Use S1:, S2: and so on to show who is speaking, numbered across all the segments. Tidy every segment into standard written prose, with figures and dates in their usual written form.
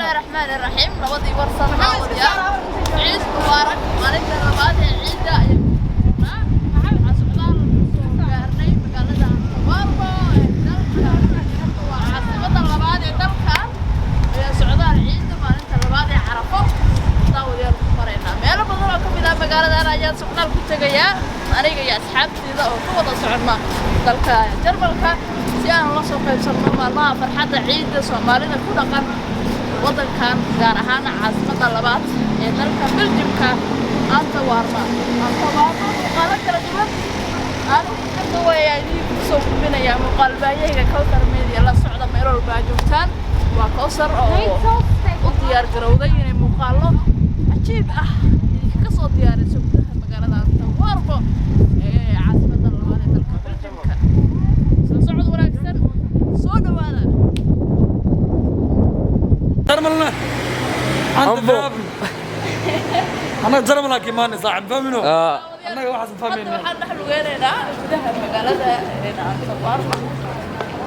S1: الله الرحمن الرحيم. Labadii warsan daawadayaal, ciid mubaarak. Maalinta labaad ee ciidda ayaan ku jirnaa. Waxaan socdaal kusoo gaarnay magaalada Antwerp ee dalka, waa caasimada labaad ee dalka. Ayaa socdaal ciidda maalinta labaad ee Carafo daawadayaal ku maraynaa. Meelo badan oo ka mid ah magaaladan ayaan socdaal ku tegayaa, aniga iyo asxaabteyda oo ka wada soconna dalka Jarmalka, si aan la soo qaybsanno maalmaha farxadda ciidda Soomaalida ku dhaqan waddankan, gaar ahaan caasimadda labaad ee dalka Beljimka, Antwerp. Antwerp muuqaalo kala duwan anigu hadda wayaa idiin kusoo gudbinayaa muuqaal baahiyahayga Kowthar Media. La socda meel walba aad joogtaan. Waa Kowsar oo u diyaar garowday inay muuqaalo cajiib ah idinkaga soo diyaariso gudaha magaalada Antwerp ee caasimadda labaad ee dalka Beljimka. Soo socod wanaagsan, soo dhawaada.
S2: Jarmalna Antwerp, annaga Jarmalaa ka imaanay, saaxib, fahmino? Annaga waxaas
S1: Hadda
S2: fahmayna.
S1: Waxaan dhex lugeynaynaa gudaha magaalada Antwerp.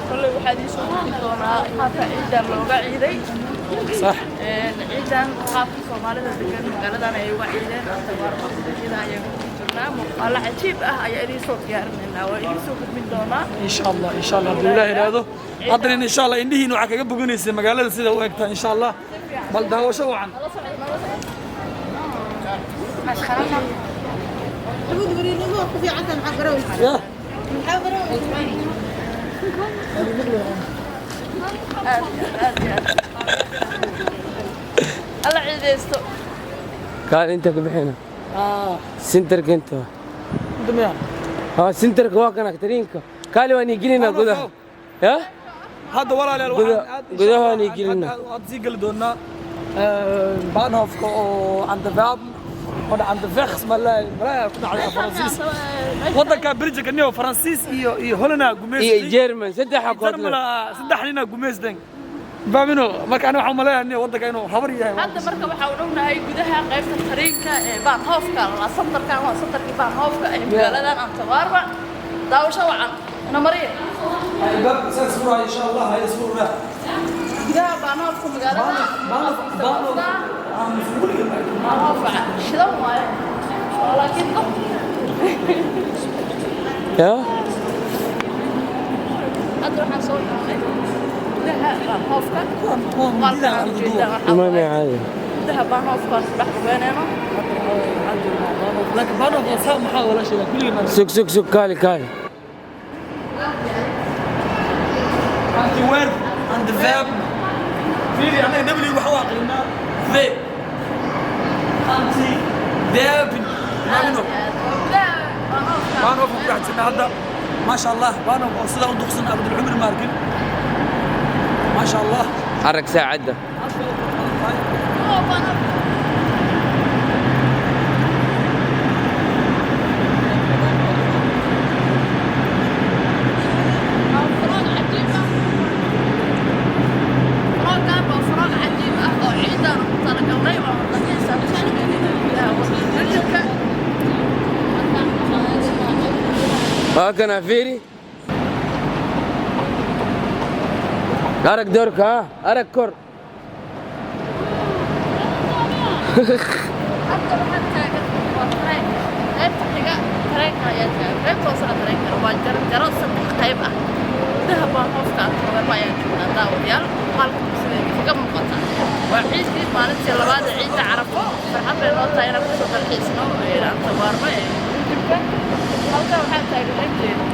S1: Kolley waxaa idiin soo gudbin doonaa qaabka ciidan looga ciiday.
S2: Sax.
S1: Ciidan qaabka Soomaalida degan magaaladan ay uga ciideen Antwerp gudaheeda ayaan ku jirnaa. Muuqaalo cajiib ah ayaa idiin soo diyaarinaynaa, waa idiin soo gudbin doonaa.
S2: Insha Allah, insha Allah, hadduu Ilaah yidhaahdo, haddana insha Allah indhihiin waxaa kaga boganaysa magaalada sida u egtaa, insha Allah. Bal daawasho wacan.
S1: Nala socda, nala socda.
S2: Ya.
S1: Aad iyo aad iyo aad alla ciideysto.
S3: Kaal inta ka bixina. Sintarka inta.
S2: Inta miya?
S3: Ha, sintarka waa kana tariinka. Kaali waan igelinaa gudaha. Ya?
S2: Hadda walaalayaal waxaan aad insha
S3: Gudaha
S2: Allah
S3: waan igelinaa.
S2: Aad sii geli doonaa Bahnhofka oo Antwerp oo Antwerp malaa ku dhacday Faransiis, waddanka Belgium niyo Faransiis iyo Holland gumeystay.
S3: Iyo German saddex kood.
S2: Jarmal saddex nina gumeysteen, fahmino? Marka aniga waxaan umaleeyaa niyo waddanka inuu habar yahay.
S1: Hadda marka waxaa u dhownahay gudaha qaybta tariinka ee Bahnhofka. La santarkan waa santarkii Bahnhofka ee magaaladan Antwerp. Daawasho wacan, ina mariya.
S2: Albaabka saas furaya, insha Allah hay isfurna.
S1: Gudaha Bahnhofka magaalada.
S2: Bahnhof. Weligeed ma arkin.
S1: Shidan waaye, laakiin dab.
S3: Ya.
S1: Hadda waxaan soo galnay gudaha Bahnhofka.
S2: Kuwan midida aan
S1: ujeedaa
S2: duubo.
S1: Waxaa
S3: Ma
S1: waaye
S3: caadi.
S1: Gudaha Bahnhofka dhex lugeynayno.
S2: Laakiin Bahnhof waa saa maxaa wala sheegaa kulligeen ma arkin.
S3: Sug, sug, sug, kaali, kaali.
S2: Antwerp, Antwerp. Fiiri, anaga W waxa u aqrinaa V. Antwerpen. Maamino.
S1: Gudaha Bahnhofka.
S2: Bahnhof ku dhex jirnaa hadda. Maasha Allah, Bahnhof oo sidaa u duqsan abdul cumri ma arkin. Maasha Allah.
S3: Arag saacadda.
S1: Oo, Bahnhof. Waa froog cajiib ah. Frooggan waa froog cajiib ah oo ciidaan ugu talagalnay. Waa wadanihiisa ku sameynayna gudaha waddanka.
S3: Waa kana, fiiri, arag doorka ha, arag kor.
S1: Hadda waxaan taagan waa tareen. Qaybta xiga tareenka ayaa taagan. Qaybta hoosena tareenka waa jaranjaro saddex qayb ah. Gudaha Bahnhofka Antwerp ayaan joognaa, daawadayaal. Muuqaalka sida idinkaga muuqata. Waa ciidii maalintii labaad ee ciidda Carafo. Farxad bay noo tahay inaan kusoo dalxiisno ee Antwerp ee Belgiumka. Halkan waxaan taagan agteeda.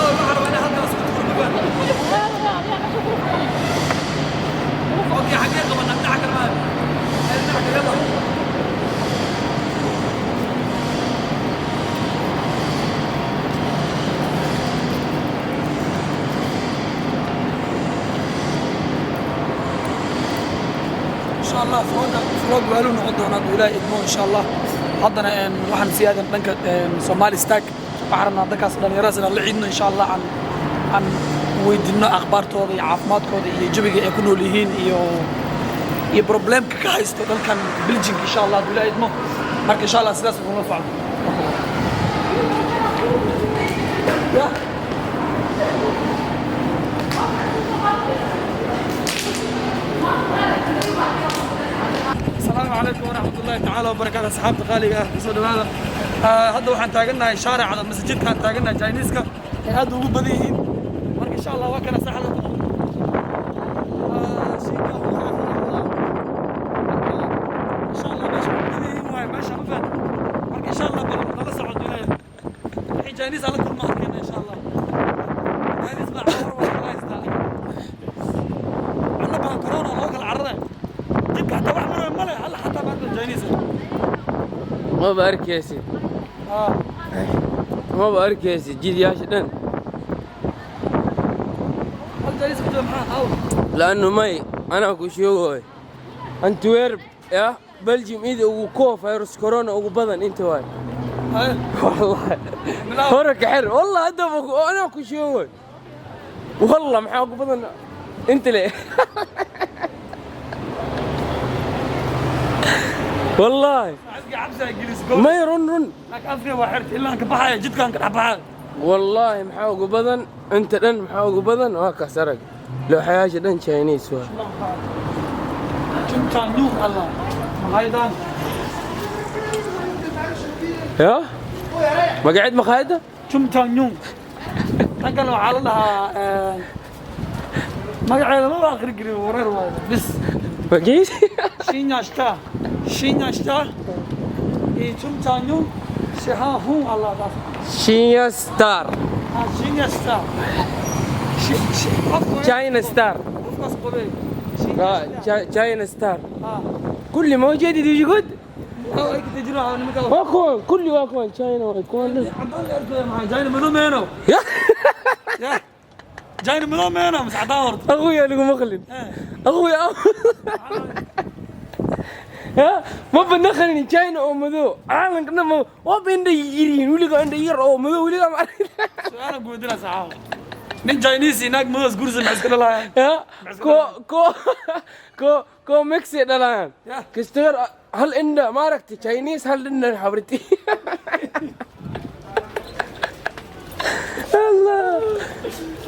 S2: Waxaan rabaa inaan halkaas ku tuuro magaan. Okay, xaggee qabanaa? Dhinaca kale maaha. Dhinaca kale, yalla. Insha Allah frooga froog waa noqon doonaa hadduu Ilaahay idmo, insha Allah. Haddana waxaan sii aadan dhanka Somali Stack. Waxaan rabnaa dhankaas dhallinyaradaas inaan la ciidno, insha Allah, aan weydiino akhbaartooda iyo caafimaadkooda iyo jawiga ay ku nool yihiin iyo problemka ka haysto dalkan Belgium, insha Allah, hadduu Ilaahay idmo. Marka insha Allah sidaas ugula socdo. Yeah. السلام عليكم ورحمة الله تعالى وبركاته. أصحاب غالية soo dhawaada. Hadda waxaan taagannahay shaarica masjidkaan taagannahay Chinese-ka ay aad ugu badan yihiin. Marka insha Allah waa kana saxda. Shiinka waxaa insha Allah meesha ugu badan yihiin waaye meesha, ma fahanti? Marka insha Allah bal nala socod ilaahay wixii Chinese aan la kulma arkayna, insha Allah. Chinese baa cawar waa kala haystaa. Cunno badan corona loo kala cararay. Jidka xataa wax marayo male hal xataa maanta Chinese.
S3: Maba arkaysid.
S2: Ah.
S3: Maba arkaysid jidyaasha dhan.
S2: Hal Chinese ku jira maxaa aw.
S3: Laannu may anaa ku sheegoy Antwerp ya Belgium ida ugu koo virus corona ugu badan inta waay.
S2: Hay.
S3: Wallahi.
S2: Bilaw.
S3: Hore ka xir wallah hadda anaa ku sheegoy wallah. Maxaa ugu badan inta le wallahi.
S2: Cabsi cabsi Ingiriis go.
S3: May run run.
S2: Laakiin afka waa xirta ilaa aan ka baxaya jidkaan ka dhex baxaya.
S3: Wallaahi maxaa ugu badan inta dhan? Maxaa ugu badan? Waa kaas, arag looxayaasha dhan Chinese waa.
S2: Jumtaan nuuq Allah. Maqaayadan.
S3: Ya magaceed maqaayadda?
S2: Jumtaan nuuq. Tan kale waxaa la dhahaa magaceeda ma akhri karin, wareer waaye. Bis.
S3: Magaciis?
S2: Shinyashta. Shinyashta. Iyo jumtaan nuuq. Shihaa hun Allah taas.
S3: Shinya Star.
S2: Ah, Shinyashta.
S3: China Star.
S2: Qofkaas qobey.
S3: China Star.
S2: Ah.
S3: كل ما هو جديد يجي قد
S2: Ay ka jiro nimanka.
S3: واكون كل واكون China واكون.
S2: Cadaan la arkaya maxaa China madow meeno.
S3: يا
S2: Ya. China madow meeno mas cadaan horta.
S3: اخويا لقوا مخلد اخويا ها ما بنخلني China oo madow caalamka dhan waa ba indha yiriin weligaa indha yar oo madow weligaa ma arkin.
S2: Su'aal ku weydiinaa saxaabo. Nin Chinese iyo naag madow is guursan maxay iska dhalaayaan?
S3: ها ko ko ko ko mixi dhalaan.
S2: Ya.
S3: Kastoor hal indha ma aragtay Chinese hal indha xabriti Allah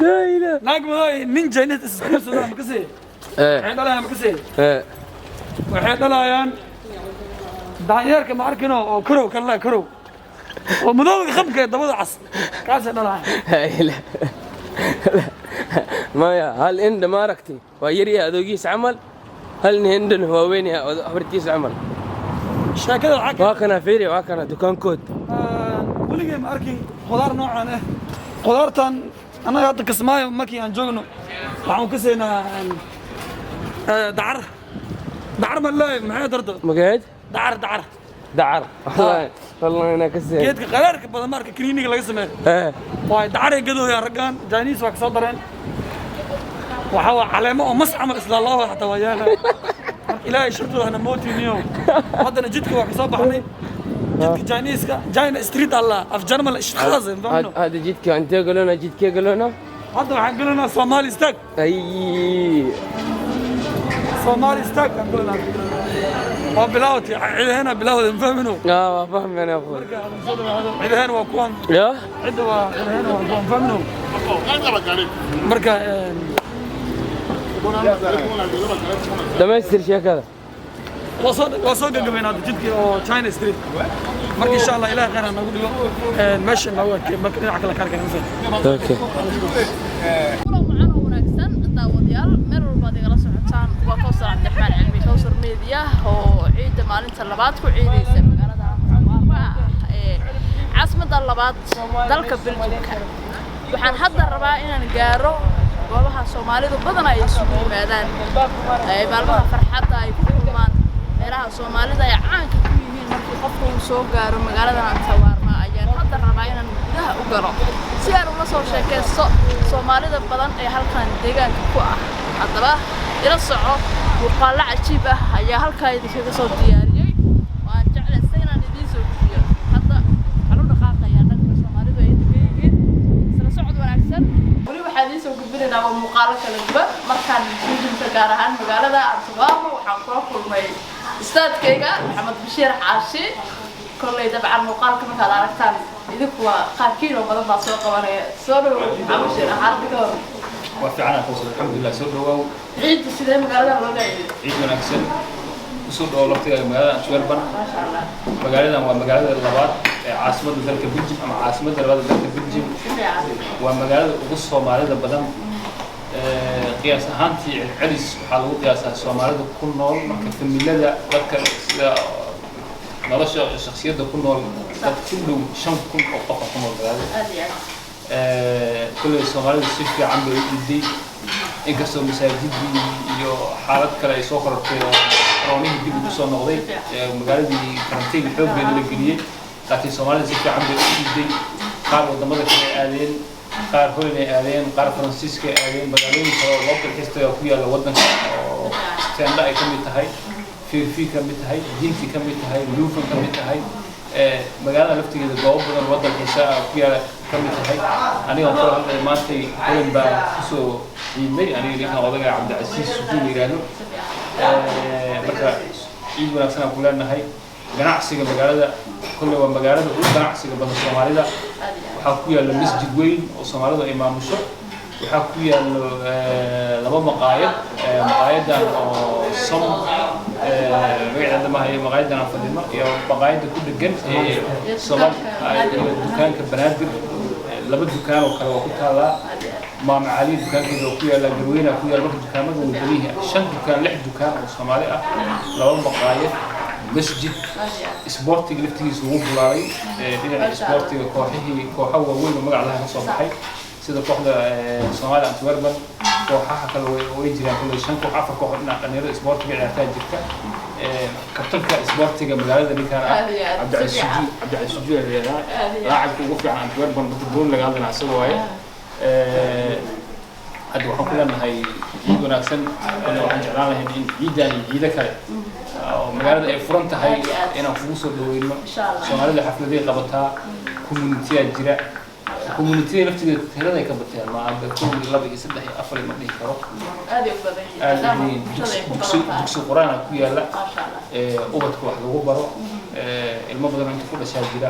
S3: la ilaha.
S2: Naag madow iyo nin Chinese is guursadaan ma kasii? Waxay dhalayaan makasee?
S3: Ee.
S2: Waxay dhalayaan daanyeerka, ma arkino oo karow kan laa karow oo madowga qabka ee dabada cas, kaasay dhalayaan.
S3: Maya, hal indha ma aragtay, waa yaryahay adoogiis camal, halna indhana waa weyn yahay habartiis camal.
S2: Sheekada waxaa
S3: Waa kana, fiiri, waa kana dukaankood.
S2: Weligay ma arkin khudaar noocan ah. Khudaartan annaga hadda Kismaayo markii aan joogno waxaan ka siinaa dacar. Dacar ma leeyahay? Maxay darto?
S3: Magaceed?
S2: Dacar, dacar.
S3: Dacar, wallahi wallahi inaa ka seen.
S2: Geedka qaraarka badan marka kiniiniga laga sameeyo.
S3: Ee.
S2: Waay dacaray gadooyaan raggan Chinese, waa kasoo dareen. Waxaa waa caleemo oo mas camal isla loo xataa waa yaala. Marka Ilaahay shartooda hana mootiniyo. Haddana jidka waa kasoo baxnay, jidka Chinese-ka, China Street allah af Jarmal Straße, fahmno.
S3: Hadda jidka intee galona? Jidkee galona?
S2: Hadda waxaan gelinaa Somali Stag.
S3: Ay.
S2: Somali Stag aan gelinaa. Waa bilawti ciidaheena, bilawda, fahmino.
S3: Aa, waa fahmayna akhuy.
S2: Ciidaheen waa kuwan.
S3: Ya.
S2: Cidda waa ciidaheena, waa kuwan, fahmino. Marka
S3: Dhamaystir sheekada.
S2: Waa soo gagabaynaa hadda jidkii oo China Street. Marka insha Allah Ilaah khayr ha nagu dhigo. Meesha noogu arkay marka dhinaca kale ka arkay.
S3: Okay.
S1: Kulan wacan oo wanaagsan, daawadayaal, meel walbaad igala socotaan. Waa Kowsar Cabdiraxmaan Cilmi, Kowsar Media, oo ciidda maalinta labaad ku ciidaysa magaalada Antwerp ee caasimadda labaad dalka Belgiumka. Waxaan hadda rabaa inaan gaaro goobaha Soomaalidu badan ay isugu yimaadaan, ay maalmaha farxadda ay ku kulmaan, meelaha Soomaalida ay caanka ku yihiin. Markii qofka uu soo gaaro magaalada Antwerp ayaan hadda rabaa inaan gudaha u galo si aan ula soo sheekaysto Soomaalida badan ee halkan deegaanka ku ah. Haddaba ila soco, muuqaallo cajiib ah ayaa halkaa idinkaga soo diyaariyey, waan jeclaystay inaan idiin soo gudbiyo. Hadda waxaan u dhaqaaqayaa dhanka Soomaalidu ay degan yihiin. Isla socod wanaagsan. Weli waxaan idiin soo gudbinaynaa waa muuqaalo kala duwan. Markaan Belgiumka, gaar ahaan magaalada Antwerp, waxaan kula kulmay ustaadkayga Maxamed Bashiir Xaashi. Kolley dabcan muuqaalka markaad aragtaan idinku waa qaarkiin oo badan baa soo qabanaya. Soo dhawow, Maxamed Bashiir, xaaladda ka hor?
S4: Waa fiican, Kowsar, alxamdulilah. Soo dhawaaw.
S1: Ciidda sidee magaalada looga ciiday?
S4: Ciid wanaagsan. Kusoo dhawow laftigaaga magaalada Antwerpen.
S1: Maasha Allah.
S4: Magaaladan waa magaalada labaad ee caasimadda dalka Belgium ama caasimadda labaad ee dalka Belgium.
S1: Si fiican.
S4: Waa magaalada ugu Soomaalida badan. Qiyaas ahaantii celcelis waxaa lagu qiyaasaa Soomaalida ku nool marka familada dadka sida nolosha shakhsiyadda ku nool dad ku dhow 5000 oo qof ku nool magaalada.
S1: Aad iyo aad.
S4: Kulley Soomaalidu si fiican bay u iiday, inkastoo masaajidii iyo xaalad kale ay soo korortay oo koronihii dib ugu soo noqday, magaaladii karantiin xooggeeda la geliyey, laakiin Soomaalida si fiican bay u iiday. Qaar wadamada kale ay aadeen, qaar Holland ay aadeen, qaar Faransiiska ay aadeen, magaalooyin kale oo loo dalxiis tagaa ku yaalla waddanka oo Stenda ay ka mid tahay, Fiirfi ka mid tahay, Dinti ka mid tahay, Leuven ka mid tahay. Magaalada laftigeeda goobo badan oo dalxiisa ku yaala ka mid tahay. Aniga kula hadlay maantay Holland baa kusoo ciidnay, aniga ninkan odaga Cabdicasiis Sujuun la yidhaahdo. Marka ciid wanaagsan aan ku leenahay. Ganacsiga magaalada kolley waa magaalada ugu ganacsiga badan Soomaalida. Waxaa ku yaalla masjid weyn oo Soomaalidu ay maamusho. Waxaa ku yaallo laba maqaayad, maqaayadan oo som magaceeda ma hayo, maqaayadan aan fadhino iyo maqaayadda ku dhegan ee Soomaali iyo dukaanka Banaadir. Laba dukaan oo kale waa ku taallaa. Maama Cali dukaankeeda waa ku yaallaa, Garweyna ku yaalla. Marka dukaamada way badan yihiin, shan dukaan, lix dukaan oo Soomaali ah, laba maqaayad, masjid, isboortiga laftigiisa ugu bulaalay. Dhinaca isboortiga kooxihii, kooxo waaweyn oo magac laha ka soo baxay sida kooxda Soomaali Antwerpen, kooxaha kale way jiraan. Kulley shan koox, afar koox oo dhinaca dhalinyarada isboortiga ciyaartaa jirta. Kabtanka isboortiga magaalada ninkan ah
S1: Aad iyo aad,
S4: Cabdicasiis
S1: si fiican.
S4: Sujuud, Cabdicasiis Sujuud ayaa la yidhahdaa.
S1: Aad iyo aad.
S4: Laacibka ugu fiican Antwerpen marka goon laga hadlana isaga waaye. Hadda waxaan ku leenahay ciid wanaagsan. Kale waxaan jeclaan lahayn in ciidan iyo ciido kale oo magaalada ay furan tahay
S1: Aad iyo aad.
S4: inaan kugu soo dhaweyno.
S1: Insha Allah.
S4: Soomaalida xafladay qabataa, community-yaa jira. Community laftigeeda tiraday ka bateen, ma hadda kow iyo laba iyo saddex iyo afar ma dhihi karo.
S1: Aad ay u badan yihiin
S4: Aad
S1: maadaama
S4: u yihiin.
S1: bulshada ay ku
S4: Dugsi
S1: badan tahay.
S4: Dugsi qur-aan ku yaalla.
S1: Maasha Allah.
S4: Ubadka wax lagu baro, ilmo badan oo inta ku dhashaa jira.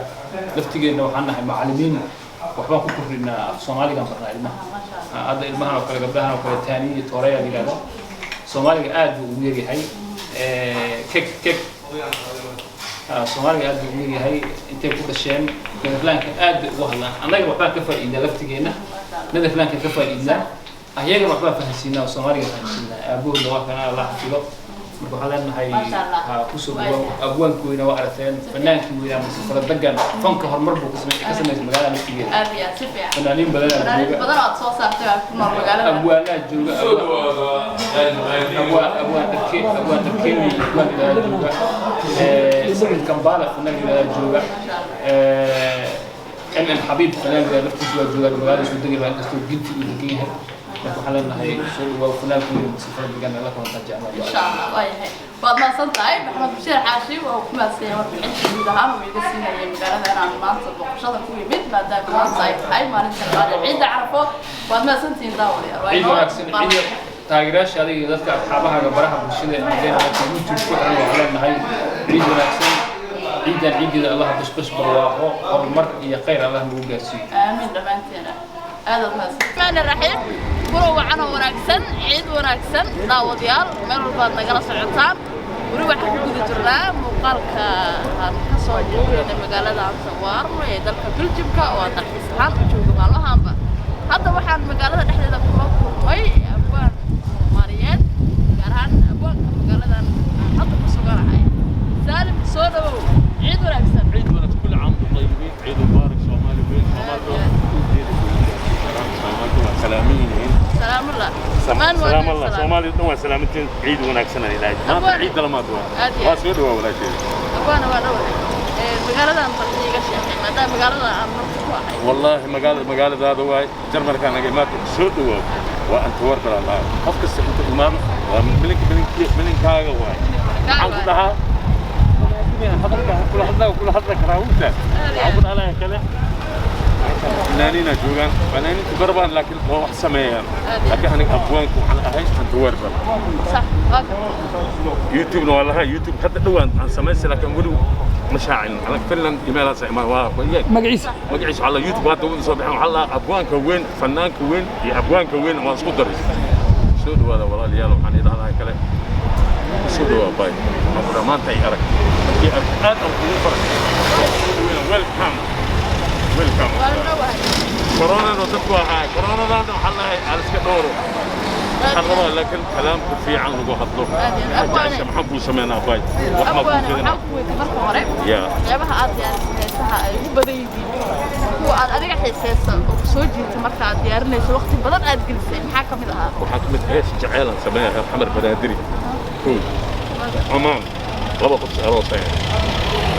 S4: Laftigeenna waxaan nahay macallimiin, waxbaan ku kordhinaa, af Soomaaligaan barnaa ilmaha.
S1: Maasha Allah.
S4: Hadda ilmahan oo kale, gabdhahan oo kale, taaniya iyo tooreyaa la yidhahdaa. Soomaaliga aad buu ugu yaryahay. Kek kek. Soomaaliga aad buu ugu yaryahay. Intay ku dhasheen Netherlandka aad bay ugu hadlaan. Annaga waxbaan ka faa'iidnaa laftigeenna, Netherlandka ka faa'iidnaa, ayagana waxbaan fahansiinaa oo Soomaaliga fahansiinaa. Aabahooda waa kana, Allah xafido. Marka waxaan leenahay
S1: Masha Allah.
S4: Ha kusoo dhawow abwaanki weynaa, waa aragteen fanaankii weynaa mase faradegan. Fanka horumar buu ka sameysay magaalada laftigeeda.
S1: Aad iyo aad, si fiican.
S4: Fanaaniin badanaa
S1: fanaaniin
S4: jooga.
S1: Badan oo aad soo saartay baa ku nool magaalada.
S4: Abwaanaa jooga, abwaan dharke, abwaan dharkeeni, abwaan ilaadaa jooga. Saciid Kambala fanaan ilaadaa jooga. MM Xabiib fanaan ilaadaa laftiisa waa joogaa magaalada, soo degi lahaa inkastoo ginti uu degan yahay. Marka waxaan leenahay soo dhawaa fanaanku weyn mase faradegan, la kulantaa jeclaa.
S1: Insha Allah, waa yahay, waad mahadsan tahay Maxamed Bashiir Xaashi. Waa ku mahadsan yahay warbixinta guud ahaan uu iga siinayay magaalada inaan maanta booqashada ku yimid, maadaama maanta ay tahay maalinta labaad ee ciidda Carafo. Waad mahadsantihiin daawadayaal. Waa
S4: Ciid
S1: inoo
S4: wanaagsan, ciid taageerayaasha adiga iyo dadka asxaabahaaga baraha bulshada ee ardayda dadka YouTube ku xiran. Waxaan leenahay ciid wanaagsan, ciidan ciideeda Allah bashbash, barwaaqo, horumar iyo khayr Allah nagu gaarsiiyo.
S1: Aamiin dhammaanteena, aad aad mahadsan. Rahmaan raxiim, kulo wacan oo wanaagsan, ciid wanaagsan daawadayaal, meel walbaad nagala socotaan. Weli waxaan ku guda jirnaa muuqaalka aan ka soo duubayna magaalada Antwerp ee dalka Belgiumka oo aan dalxiis ahaan u joogo maalmahaanba. Hadda waxaan magaalada dhexdeeda kula kulmay abwaan Soomaaliyeed, gaar ahaan abwaanka magaaladan aan hadda ku suganahay. Saalim, soo dhawow, ciid wanaagsan.
S5: عيد ولد، كل عام وانتم طيبين، عيد مبارك. صومالي وين؟ صومالي سلامين.
S1: Salaamullah.
S5: سلام الله، صومالي waa salaamantiin, ciid wanaagsan aan ilaahay maanta ciid lamaad waa
S1: Aad iyo
S5: waa
S1: aad.
S5: Soo dhawaa walaasheed.
S1: Abwaana, waa dhawahay. Magaaladan bal iiga sheekay, maadaama magaalada aan marti ku ahay.
S5: والله magaaladaada waay, Jarmalka naga imaata, soo dhawaa, waa Antwerp la qof kasta inta imaado waa milinka milinkaaga waay. Waxaan ku dhahaa hadalka kula hadla karaa wunta, waxaan ku dhahaa kale fanaaniina joogaan, fanaaniintu garbaan, laakiin waa wax sameeyaan, laakiin aniga abwaanku waxaan ahay Antwerp.
S1: Sax, waa gartay.
S5: YouTube-na waa lahaa, YouTube hadda dhowaan aan samaystay, laakiin weli ma shaacin. Anaga Finland imeelahaas imaan waa
S2: Magaciisa?
S5: Magaciisa waxaa la YouTube hadda uu soo bixin, waxaa la abwaanka weyn, fanaanka weyn iyo abwaanka weyn waan isku daray. Soo dhawaada walaalayaal, waxaan idhahdaa kale soo dhawaa bay. Waxaan ku dhahaa maanta ay arag, markii arag aad aan kugu farxay. Soo dhaweena, welcome, welcome.
S1: Waa dhawahay.
S5: Koronana dadku ahaa, koronadan waxaa lahay aan iska dhowro, waxaan rabaa laakiin kalaamka fiican lagu hadlo.
S1: Aad iyo aad.
S5: Maxaa jecesha, maxaan kuu sameynaa bay, wax maa kuu
S1: Abwaane,
S5: fidinaa?
S1: waxaan ku weydiin marka hore
S5: Ya.
S1: waxyaabaha aad diyaariso, heesaha ay ugu badan yihiin, kuwa aad adiga xiiseysa oo ku soo jiita marka aad diyaarinayso, waqti badan aad gelisay, maxaa ka mid ahaa?
S5: Waxaa ka mid hees jaceyl aan sameeyaa, reer Xamar Banaadiri kow, Cumaan laba qof aroosaya.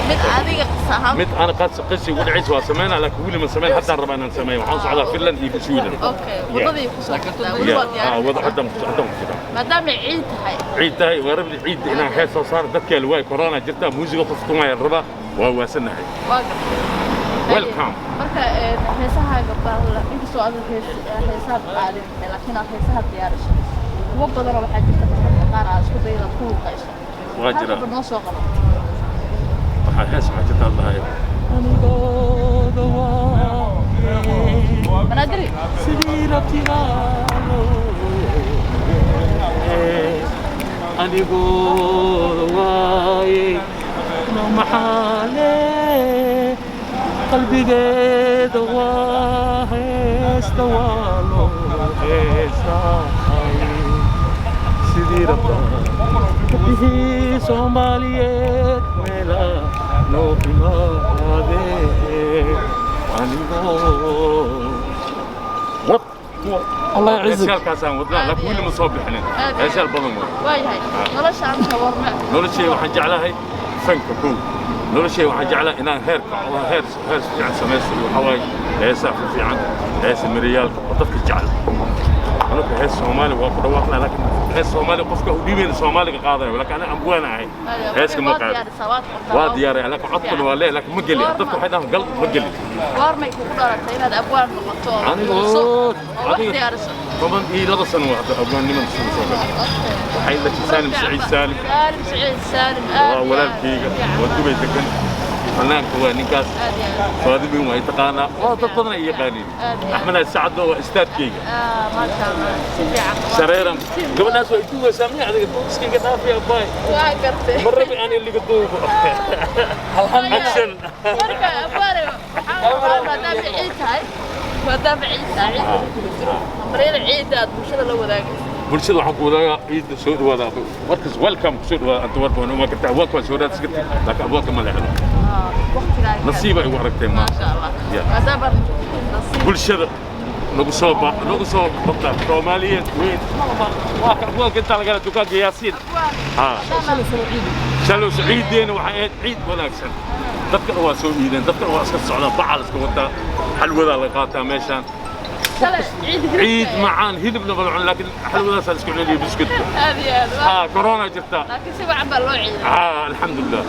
S1: Mid adiga qis ahaan?
S5: Mid ana qas qisi ugu dhacaysa waa sameynaa, laakiin weli ma sameyn. Haddaan rabaa inaan sameeyo, waxaan socdaa Finland iyo Sweden.
S1: Okay, wadadii ku soo jirtaa weli?
S5: Ya
S1: waa
S5: ah wada
S1: diyaarinaysaa?
S5: Haddaan ku jiraa.
S1: Maadaama ciid tahay.
S5: Ciid tahay, waa rabni ciid inaan hees soo saaro. Dadkaa la waay, corona jirta, muusiga qof tumaya la rabaa, waa waasanahay.
S1: Waa gartay.
S5: Welcome.
S1: Marka heesahaaga bal, inkastoo aad heesaha qaadin, laakiin aad heesaha diyaariso, kuwo badanoo waxaa jirta marmarka qaar aad isku dayda ku luqayso.
S5: Waa jira.
S1: Halkaba noo soo qabo.
S5: Waxaa hees waxaa jirta aan dhahay
S1: Banaadiri.
S5: Sidii rabtigaalo anigooda waaye maxaale qalbigeeda waa heesta, waa loo heesaay sidii rabtaa bihii Soomaaliyeed meela noo imaadee anigoo wad.
S2: Allah يعزك.
S5: Heesyaalkaasaan wadnaa, laakiin weli ma soo bixinin. Heesyaal badan way.
S1: Waayahay, nolosha aan ka warma.
S5: Noloshay waxaan jeclahay fanka kow. Noloshay waxaan jeclahay inaan heer kaco, heer fiican samaysto. Waxaa waaye heesaa fiican, heesa miriyaalka oo dadka jecel. Anuga hees Soomaali waa ku dhawaaqnaa, laakiin hees Soomaali qofka u dhiibayna Soomaaliga qaadayo, laakiin aniga ambwaan ahay, heeska ma qaado. Waa diyaaray, laakiin codkuna waa leeyahay, laakiin ma geli. Dadka waxay dhahaan gal, ma geli.
S1: Goormay kugu dhalatay inaad abwaan noqoto oo
S5: Anigoo
S1: oo wax
S5: adiga
S1: diyaariso?
S5: 12 sano waa hadda abwaannimada sida soo galay. Waxay dhashay Saalim Saciid Saalim.
S1: Saalim Saciid Saalim, aad
S5: waa walaalkayga, waa Dubay degan. Fanaanka waa ninkaas.
S1: Aad iyo aad.
S5: Faadimin waa taqaanaa, waa dad badan ay yaqaaniin.
S1: Aad iyo aad.
S5: Axmed Sacadna waa istaadkayga.
S1: Ah, maasha Allah, si fiican.
S5: Shareeran gabadhaas waa iduugaysaa miya adiga iskaga dhaafiya baay.
S1: Waa gartay.
S5: Ma rabi aan iliga duugo. Action.
S1: Marka abwaare, waxaa rabaa maadaama ciid tahay, maadaama ciid tahay, ciidda lagu guda jiro, hambaryada ciidda aad bulshada la wadaagaysa.
S5: Bulshada waxaan ku wadaagaa ciidda soo dhawaada, warkas welcome, kusoo dhawaada Antwerp. Waan uma kartaa abwaabka waa soo raadsi kartid, laakiin abwaabka ma leexdo.
S1: Waqtigaa
S5: Nasiiba igu aragtay maanta.
S1: Maasha Allah.
S5: Yeah.
S1: Maadaama nasiib.
S5: Bulshada nagu soo ba nagu soo qabta Soomaaliyeed weyn waa ka abwaabka intaa lagala dukaanka Yaasiin. Ha, shalay ciideena waxay ahayd ciid wanaagsan. Dadkana waa soo iideen, dadkana waa iska socdaan, bacal iska wataa, xalwadaa la qaataa meeshaan.
S1: Shalay ciid.
S5: Ciid macaan, hilibna ma la cuno, laakiin xalwadaasaa la isku cunayay, buskudka.
S1: Aad iyo aad.
S5: Ha, corona jirta.
S1: Laakiin si wacan baa loo ciiday.
S5: Ha, alxamdulilah.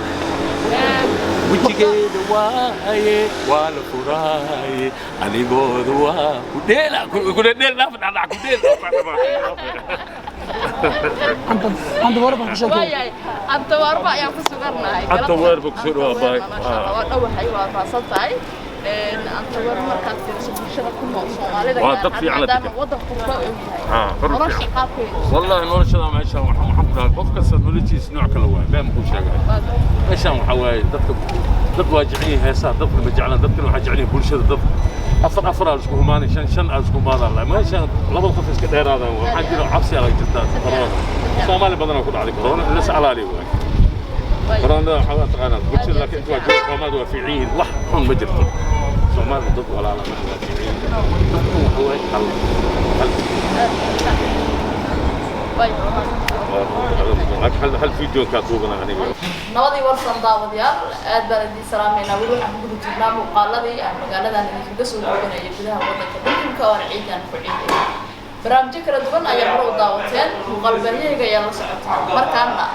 S5: Wejigeeda waaye waa la furaaye, anigooda waa kudheela kudheel dhaaf dhacdhac kudheel.
S2: Antwerp baan ku sheekay.
S1: Waayahay, Antawaarba ayaan ku sugannahay.
S5: Antawaarba ku soo dhawaa, baay.
S1: Maasha Allah, waa dhowahay, waa raasan tahay. Antawaarba markaad fiiriso bulshada ku nool Soomaalida
S5: Waa
S1: gaar
S5: dad
S1: ahaan,
S5: fiican la
S1: maadaama
S5: degan.
S1: waddan qurba uu yahay,
S5: Ah, qurba
S1: nolosha
S5: fiican.
S1: qaabkeedu.
S5: والله noloshada meeshaan waxaan ku dhahay qof kasta noloshiisa nooc kale waay, been kuu sheegay. Meeshaan waxaa waaye dadka dad waa jecel yihiin heesaha, dadkana ma jeclaan, dadkana waxaa jecel yihiin bulshada. Dad afar afar aa isku humaanay, shan shan aa isku humaadaan. Meeshaan labada qof iska dheeraadaan. Waxaa jira cabsi aa jirtaa corona. Soomaali badanaa ku dhacday corona, las alaali waay corona. Waxaa taqaanaa bulshada, laakiin inta waa jooga Soomaalida waa fiican yihiin, wax xun ma jirto. Soomaalida dad walaala ma waa fiican yihiin, dadku waxa waaye hal hal. Hal video kaa duubana aniga.
S1: Nabadii warsan daawadayaal, aad baan idiin salaameynaa. Weli waxaan ku guda jirnaa muuqaaladii aan magaaladan idinkaga soo duubanayay gudaha waddanka Belgiumka oo aan ciidan ku ciiday. Barnaamijyo kala duwan ayaa hore u daawateen, muuqaal baahiyeyga ayaa la socotaa. Markaana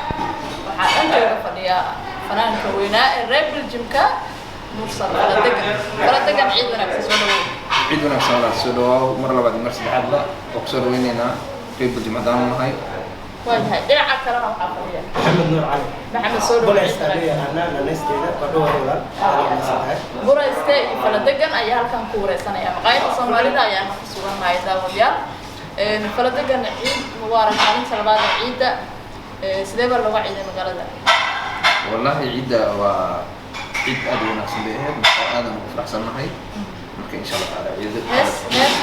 S1: waxaa dhankayga fadhiya fanaanka weynaa ee reer Belgiumka, Mursal Faladegan. Faladegan, ciid wanaagsan, soo dhawow.
S6: Ciid wanaagsan walaal, soo dhawaaw mar labaad iyo mar saddexaadba. Oo kusoo dhaweyneynaa reer Belgium haddaan nahay.
S1: Waayahay, dhinaca kalena waxaa fadhiya
S7: Maxamed Nuur Cali.
S1: Maxamed, soo dhawow.
S7: Bulays aa loo yaqaanaa, naanaysteeda waa dhowr walaal, aad u mahadsan tahay.
S1: Burayste iyo Faladegan ayaa halkan ku wareysanaya. Maqaayada Soomaalida ayaan ku sugannahay daawadayaal. Faladegan, ciid mubaarak, maalinta labaad ee ciidda. Sidee baa looga ciiday magaalada?
S6: Wallaahi ciidda waa ciid aad u wanaagsan bay ahayd, marka aadan ugu faraxsannahay. Marka insha Allah tacaala ciida
S1: Hees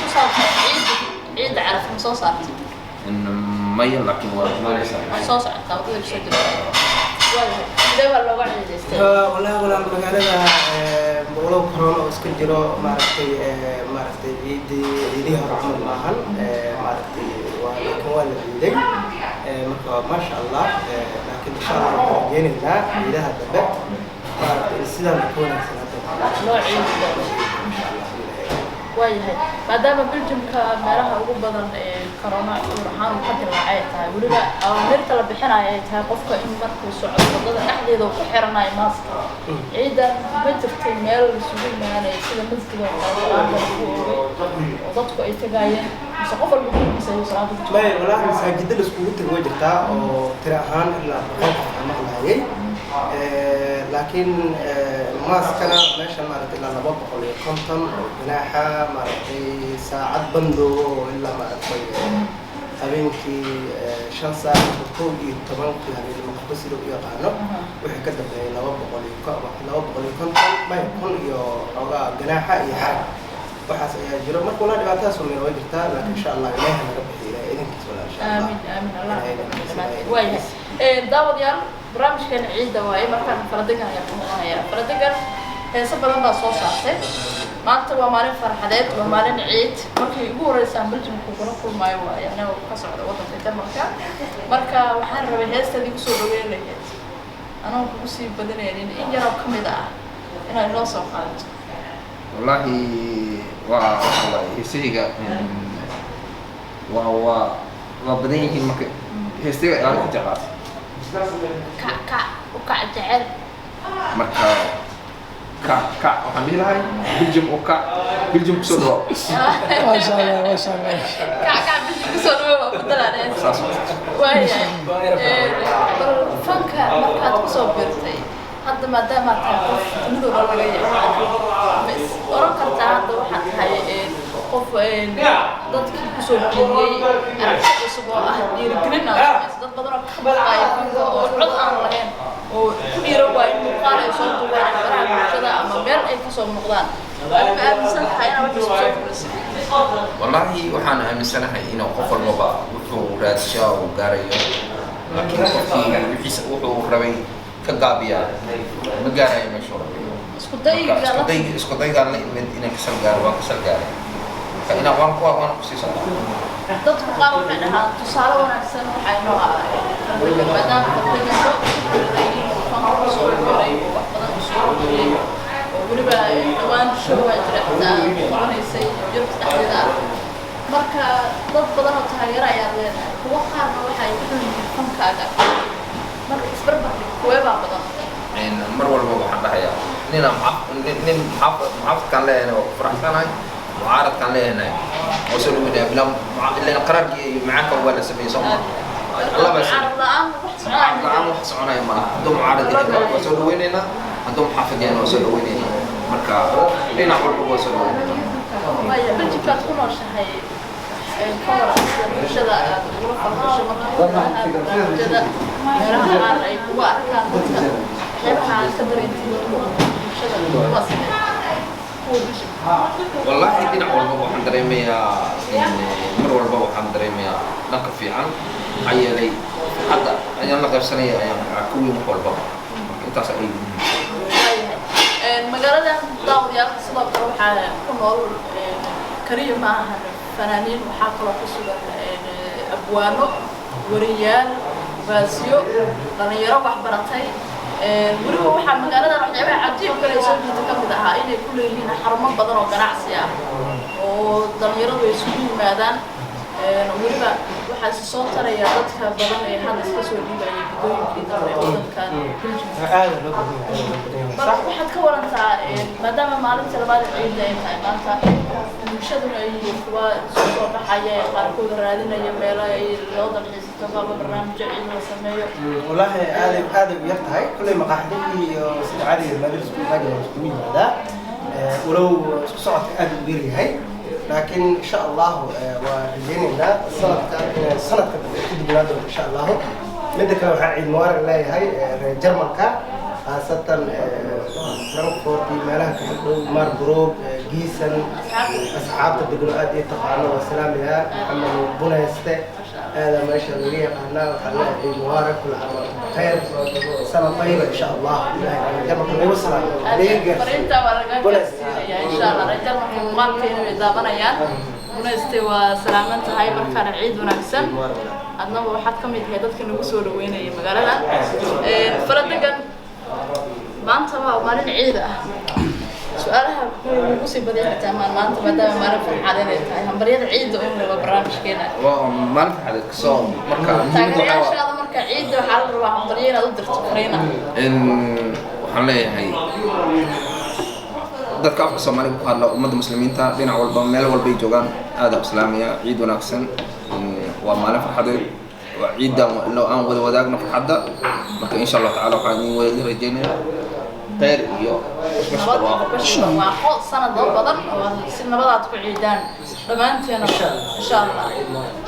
S1: ku saabsan ciidda, ciidda Caraf, ma soo saartay?
S6: In maya, laakiin waa imaanaysaa.
S1: Ma soo socotaa, waddada kusoo jirta? Waayahay, sidee baa looga ciidaystay?
S7: Wallaahi walaal, magaalada walow corona oo iska jiro, maaragtay, maaragtay ciidii ciidihii hore camal maahan, maaragtay waa, laakiin waa la ciiday. Marka maasha Allah, laakiin insha Allah waxaan rajeynaynaa ciidaha dambe, maaragtay, in sidaan ka wanaagsan hadda
S1: loo ciidi doono.
S7: Insha Allah.
S1: Waayahay, maadaama Belgiumka meelaha ugu badan ee corona cudur ahaan uu ka dilaacay ay tahay, weliba awaamirta la bixinayo ay tahay qofka in markuu socdo waddada dhexdeeda uu ku xiranayo maaska, ciidan ma jirtay meel isugu imaanaya sida masjid oo kale salaada lagu oogay oo dadku ay tagayeen, mise qof walba gurigiisa ayuu salaada ku
S7: Maya walahi, masaajida la iskugu tago way jirtaa oo tiro ahaan ilaa 100 qof aan maqlaayay. Laakiin maaskana meeshan maaragtay ilaa 250 oo ganaaxa, maaragtay, saacad bandoogo oo ilaa maaragtay habeenkii 5 saac oo 11-kii habeenimo qofka sida u yaqaano, wixii ka dambeeyay 250, maya, 1000 iyo xoogaa ganaaxa iyo xarag, waxaas ayaa jiro. Marka walaa dhibaatadaas oo meel way jirtaa, laakiin insha Allah Ilaahay ha naga bixiyo, Ilaahay idinkiis walaa, insha Allah.
S1: Aamin aamin, Allah.
S7: Ilaahay idinkiis, Ilaahay
S1: Waayahay.
S7: idinkiis.
S1: Daawadayaal, barnaamijkeena ciidda waaye. Markaan Faladegan ayaa ku noqonaya. Faladegan, heeso badan baa soo saartay. Maanta waa maalin farxadeed, waa maalin ciid. Markii ugu horeysa aan Belgiumka kula kulmayo waaye anagoo ka socda waddanka Jarmalka. Marka waxaan rabay heestaad igu soo dhaweyn lahayd, anoo kugu sii badanaynin, in yaroo ka mid ah inaad inoo soo qaadato.
S6: Wallaahi waa waxa waaye heesahayga waa badan yihiin. Marka heestayga aad ku jeclaatay?
S1: Kac kac u kac jecel.
S6: Marka kac kac waxaan dhihi lahay Belgium u kac, Belgium kusoo dhawo.
S2: Maasha Allah, maasha Allah.
S1: Kac kac Belgium kusoo dhaweey waa ku dalaan.
S6: Saas.
S1: Waayahay, bal fanka markaad kusoo birtay Hadda maadaama tahay qof dunida oo dhan laga yaqaano, ma is oran kartaa hadda waxaad tahay qof dadkii kusoo biiriyey aragti cusub oo ah dhiirigelin aad samayso? Dad badan oo ka baqaaya fanka oo cod aan lahayn oo ku dhiiran waayo in muuqaal ay soo duubaan baraha bulshada ama meel ay kasoo muuqdaan, ma aaminsan tahay inaad wax cusub soo kordhisay?
S6: Wallaahi waxaan aaminsanahay inuu qof walbaba wuxuu raadshaa uu gaarayo, laakiin qofkii wixiisa wuxuu rabay ka gaabiya ma gaarayo meeshuu rabay.
S1: Isku dayga.
S6: Marka isku daygaan la imid inaan kasal gaaro, waan kasal gaaray. Marka inaan waan ku waan kusii socdaa.
S1: Dadku qaar waxay dhahaan tusaale wanaagsan waxay noo ah Faldegan, maadaama Faldegan loo fikiray inuu fanka kusoo biiray oo wax badan usoo kordhiyey, oo weliba dhawaan show baa jira xitaa qabanaysay Yurubta dhexdeeda ah. Marka dad badan oo taageero ayaad leedahay, kuwo qaarna waxay ku xun yihiin fankaaga. Marka isbarbar dhig, kuwee baa badan?
S6: Mar walba waxaan dhahayaa ninaan nin muxaafidkaan leeyahay waa ku faraxsanahay, mucaaradkaan leeyahay oo soo dhaweynaya bilaa ilaan qaraarkii iyo macaanka waa la sameeyey, soo ma Allah baa
S1: mucaarad la'aan wax
S6: mucaarad
S1: soconaya
S6: la'aan wax soconaya malaha. Hadduu mucaarad yahay waa soo dhaweynaynaa, hadduu muxaafid yahayna waa soo dhaweynaynaa. Marka dhinac walba waa soo dhaweynayna.
S1: Waaya, Beljikaad ku nooshahay, ka waran sida bulshada aad ugula falgasho marka barnaamijyada meelaha qaar ay kugu arkaan dadka, waxyaabaha aad ka dareentid bulshada waa sidee kuwa Beljika?
S6: Wallaahi dhinac walba waxaan dareemayaa in mar walba waxaan dareemayaa dhanka fiican, maxaa yeelay hadda ayaan la qaybsanaya, ayaan ka weyn wax walbaba. Marka intaas ay muhiim.
S1: Waayahay. Magaaladan daawadayaal sidoo kale waxaa ku nool kaliya ma ahan fanaaniin, waxaa kaloo ku sugan abwaano, wariyaal, baasyo, dhalinyaro waxbaratay. Weliba waxaa magaaladan waxyaabaha cajiib kale ee soo jiita ka mid ahaa inay ku leeyihiin xarumo badan oo ganacsi ah oo dhalinyaradu ay isugu yimaadaan. Weliba waxaa isi soo taraya dadka badan ee hadda iska soo dhiibaya muddooyinkii dambe ee wadankan Belgium.
S7: Aada loo badan yahay, aada loo badan yahay.
S1: Bal waxaad ka warantaa, maadaama maalinta labaad ee ciidda ay tahay maanta, bulshaduna ay yihiin kuwa isku soo baxaya ee qaarkood raadinaya meelo ay loo dalxiisato ama barnaamijyo ciid la sameeyo.
S7: Wallaahi aaday aaday u yar tahay. Kulley maqaaxidihii iyo sida caadiga maadada isku imaanaya iskugu yimaadaa, walow isku socodka aad u yar yahay, laakiin insha Allahu waa rajaynaynaa sanadka inay sanadka dambe ku dugnaa doonto insha Allahu. Midda kale, waxaan ciid mubaarak leeyahay reer Jarmalka, khaasatan Frankfurt iyo meelaha ka dhow, Marburg, Gießen, asxaabta degno aad ii taqaano waa salaamayaa. Maxamed Bunayste aada meesha laga yaqaanaa. Waxaa leeyahay ciid mubaarak, kul caam wa antum bikhayr, sana tayiba insha Allah. Ilaahay Jarmalka nagu salaamo naga gaarsiiyo.
S1: Fariinta waa laga gaarsiinaya insha Allah. Reer Jarmalka muuqaalkeena way daawanayaan. Bunayste waa salaaman tahay, markaana ciid wanaagsan. Adnaba waxaad ka mid tahay dadka nagu soo dhaweynaya magaalada Faradegan. Maanta waa maalin ciid ah, su-aalaha ugu sii badiya xitaa maan maanta, maadaama maalin farxad inay tahay, hambaryada ciidda un waa barnaamijkeena.
S6: Waa maalin farxadeed kasoo marka muhiimadda waxaa waa
S1: Taageerayaashaada marka ciidda waxaa la rabaa hambaryo inaad u dirto, fariina.
S6: In waxaan leeyahay dadka afka Soomaaliga ku hadla, ummadda muslimiinta dhinac walba meel walbay joogaan, aada u islaamaya, ciid wanaagsan. Waa maalin farxadeed, waa ciiddan loo aan wada wadaagno farxadda. Marka insha Allah tacaala waxaan idin wada rajaynayaa khayr iyo bashbash,
S1: nabad
S6: barwaaqo.
S1: Bash, barwaaqo, sanado badan oo si nabadaad ku ciidaan dhammaanteena insha Allah.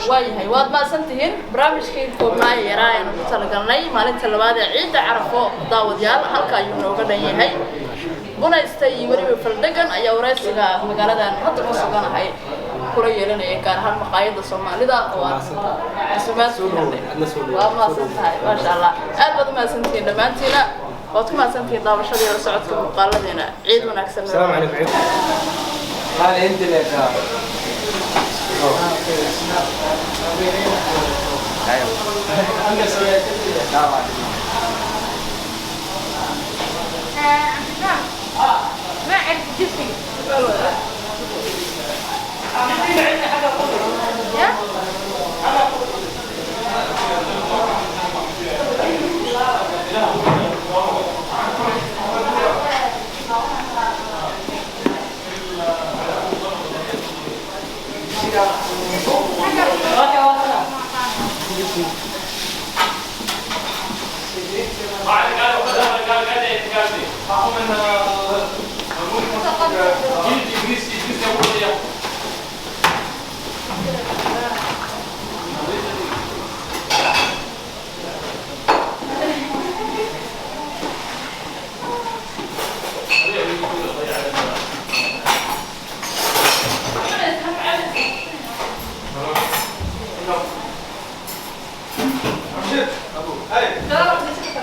S1: Waayahay, waad mahadsantihiin. Barnaamijkii koobnaa ee yaraa aynu ku talagalnay maalinta labaad ee ciidda Carafo, daawadayaal, halka ayuu nooga dhan yahay. Bunaysta iyo weliba Faldegan ayaa waraysiga magaaladan hadda ku suganahay kula yeelanaya, gaar ahaan maqaayadda Soomaalida oo aan casuumaad ku helnay. Waa mahadsan tahay, maasha Allah, aad baad u mahadsantihiin dhammaantiina. Waad ku mahadsantihiin daawashadii la socodka muuqaaladeena. Ciid wanaagsan.
S7: السلام عليكم.
S3: هذا انت لك.
S1: ما عرفت جسمي.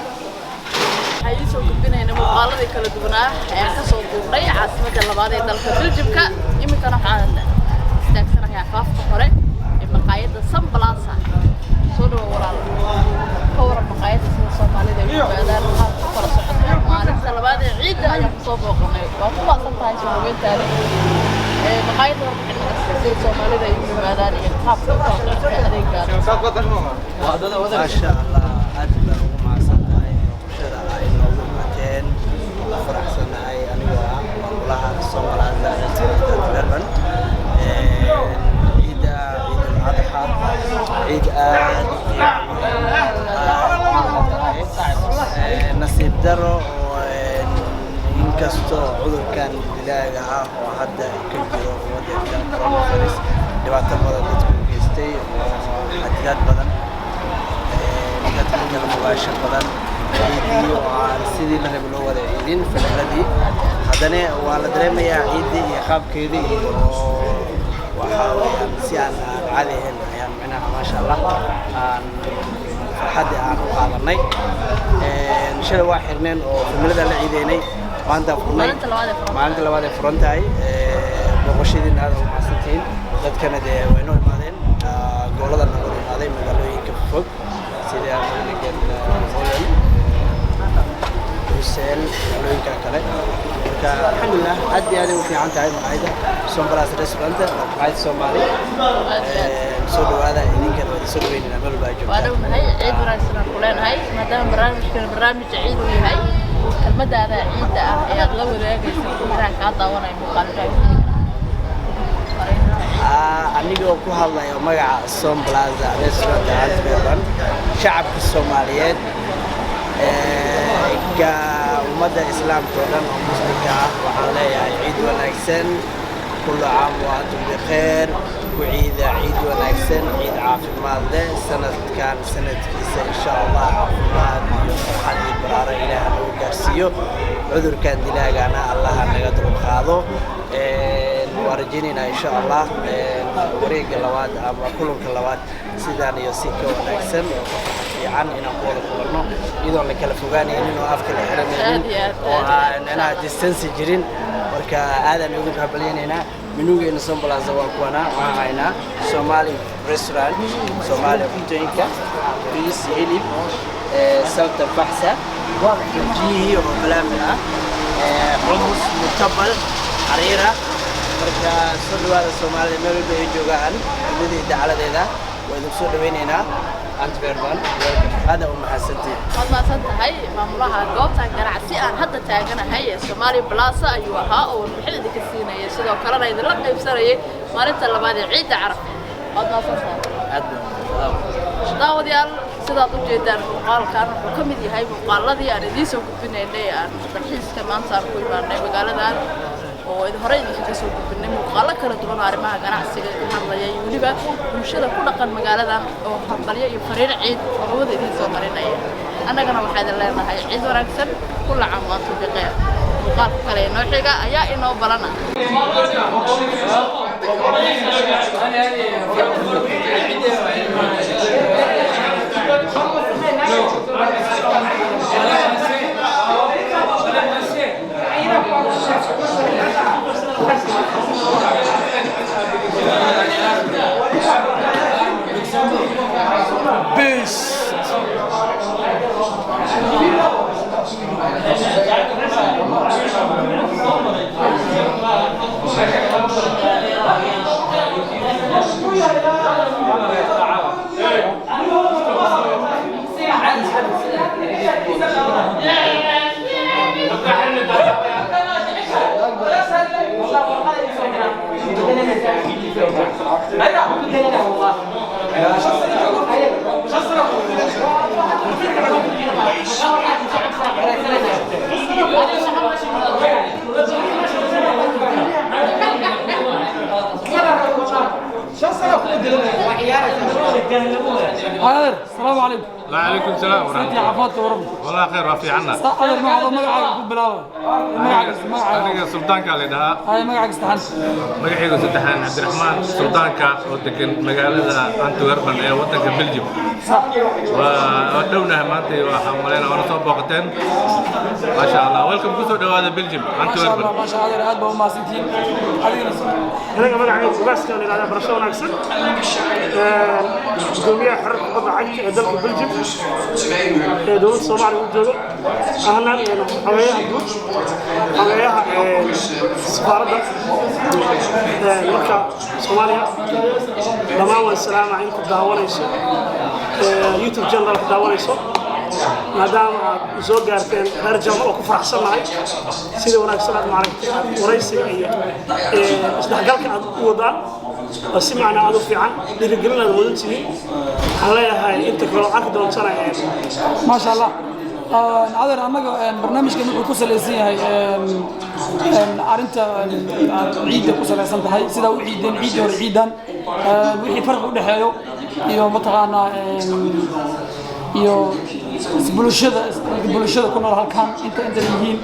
S1: Waxaa idiin soo gudbinayna muuqaaladii kala duwanaa ee aan kasoo duubnay caasimadda labaad ee dalka Biljimka. Iminkana waxaan istaagsanahay afaafka hore ee maqaayadda Sun Plaza. Soo dhawo walaal, ka waran maqaayadda, sida Soomaalida ay u yimaadaan, qaabka u kala socoto? Maalinta labaad ee ciidda ayaan kusoo booqanay. Waa ku mahadsan tahay soo dhaweyntaada. Ee maqaayadda warbixin naga siisay sida Soomaalida ay u yimaadaan iyo qaabka u kala socota adeegaada.
S7: Maasha Allah, aad baan ugu mahadsan tahay booqashada ay noogu imateen. Waan ku faraxsanahay anigoo ah maamulaha Sun Plaza Restaurant Antwerpen. Ciidda Ciidul Adxa ciid aad u qiimo weyn, aad u tahay. Nasiib daro oo inkastoo cudurkan dilaaga ah oo hadda ka jiro wadanka, coronavirus, dhibaato badan dadku u geystay oo xadidaad badan, dadka kala fogaasho badan, ciidii oo aan sidii la rabay loo wada ciidin fanaanadii, haddana waa la dareemayaa ciiddii iyo qaabkeedii iyo waxaa weeyaan si aan caadi ahayn ayaan micnaha, maasha Allah, aan farxaddii aan u qaadanay. Shalay waa xirneen oo familada la ciideynay, maanta furnay.
S1: Maalinta labaad ee furan.
S7: Maalinta labaad ay furan tahay. Booqashadiina aad ugu mahadsantihiin. Dadkana dee way noo imaadeen, gobollada noo imaaday, magaalooyinka fog sida Groningen, Holland, Brussels, magaalooyinka kale. Marka alxamdulilah, aad iyo aad ay u fiican tahay maqaayadda Sun Plaza Restaurant, waa maqaayad Soomaali. Soo dhawaada idinkana, waa idin soo dhaweynayna meel walba ay
S1: Waa
S7: joogtaan.
S1: dhownahay, ciid wanaagsan aan ku leenahay. Maadaama barnaamijkan barnaamij ciid uu yahay, kelmadaada ciidda ah ee aad la wadaagaysa dadweynaha kaa daawanaya muuqaalka?
S7: Anigoo ku hadlayo magaca Sun Plaza Restaurant Antwerpen, shacabka Soomaaliyeed, ka ummadda islaamka oo dhan oo muslimka ah, waxaan leeyahay ciid wanaagsan. Kullu caam wa antum bikheer. Ku ciida ciid wanaagsan, ciid caafimaad leh. Sanadkan sanadkiisa insha Allah caafimaad iyo farxad iyo baraaro Ilaah nagu gaarsiiyo. Cudurkan dilaagana Allaha naga dulqaado. Waan rajaynaynaa insha Allah wareegga labaad ama kulanka labaad sidaan iyo si ka wanaagsan oo ka farxad fiican inaan ku wada kulanno, iyadoon la kala fogaanaynin oo afka la xiranaynin
S1: Aad iyo aad,
S7: oo
S1: aad iyo aad.
S7: aan micnaha distance jirin. Marka aadaan ugu hambalyaynaynaa. Menugeena Sun Plaza waa kuwanaa. Waxaan haynaa Somali restaurant, Somali cuntooyinka: bariis, hilib, salta baxsa, rajihii oo falaafel ah, hummus, mutabal, xariira. Marka soo dhawaada Soomaalida meel walba ay joogaan dunida iyo dacaladeeda. Waa idinku soo dhawaynaynaa Antwerpen. Aad u mahadsantihiin.
S1: Waad mahadsan tahay. Maamulaha goobtan ganacsi aan hadda taaganahay ee Somali Plaza ayuu ahaa oo warbixin idinka siinayay, sidoo kalena idinla qaybsanayay maalinta labaad ee ciidda Carab. Waad mahadsan tahay.
S7: Aad baan.
S1: Daawadayaal, sidaad u jeedaan muuqaalkan wuxuu ka mid yahay muuqaaladii aan idiin soo gudbinaynay aan dalxiiska maanta aan ku imaanay magaaladan, oo idin hore idinkaga soo gudbinay muuqaalo kala duwan oo arrimaha ganacsiga ka hadlaya iyo weliba bulshada ku dhaqan magaaladan oo hambalyo iyo fariin ciid oo hawada idiin soo marinaya. Annagana waxaa idin leenahay ciid wanaagsan, kulla caam wa antum bikhayr. Muuqaalka kale ee noo xiga ayaa inoo balana.
S2: Asalaamu calaykum.
S5: وعليكم السلام ورحمة
S2: Santii xafaadka waran.
S5: والله خير وفي عنا.
S2: Adeer, magacaaga, magacaaga ku bilaaba, magacaaga, magacaaga.
S5: Aniga sultaanka la dhahaa.
S2: Hay, magacaaga saddexan.
S5: Magacaygu saddexaan Cabdiraxmaan Sultaanka oo degan magaalada Antwerpen ee wadanka Belgium. Waa dhownahay maanta, waxaan malaynaa waana soo booqateen. Maasha Allah, welcome, kusoo dhawaada Belgium.
S2: Maasha
S5: Antwerpen.
S2: Allah, maasha Allah, aad baa u mahadsantihiin. Adigana?
S8: Aniga magacayga Ugaaska la yidhahdaa. Barasho wanaagsan. Gudoomiyaha xerarka kubadda cagta ee dalka Belgium ee dowladda Soomaaliya u joogo, ahna xogeeyaha guud, xogeeyaha safaaradda marka Soomaaliya. Dhammaan waan salaama inta daawanayso YouTube channelka daawanayso, maadaama aad soo gaarteen reer Jarmal oo ku faraxsannahay sida wanaagsan aad maaragtay aad waraysiga iyo isdhexgalka aad u wadaan. Waa si macnaa aad u fiican, dhiirigelin aad wadan tihiin. Waxaan leeyahay inta kaloo arki doontana.
S2: Maasha Allah. Adeer, annaga barnaamijkan wuxuu ku salaysan yahay arrinta ciidda ku salaysan tahay, sidaa u ciideen ciiddii hore, ciidan wixii farqi u dhexeeyo iyo mataqaanaa iyo bulshada ku nool halkan inta yihiin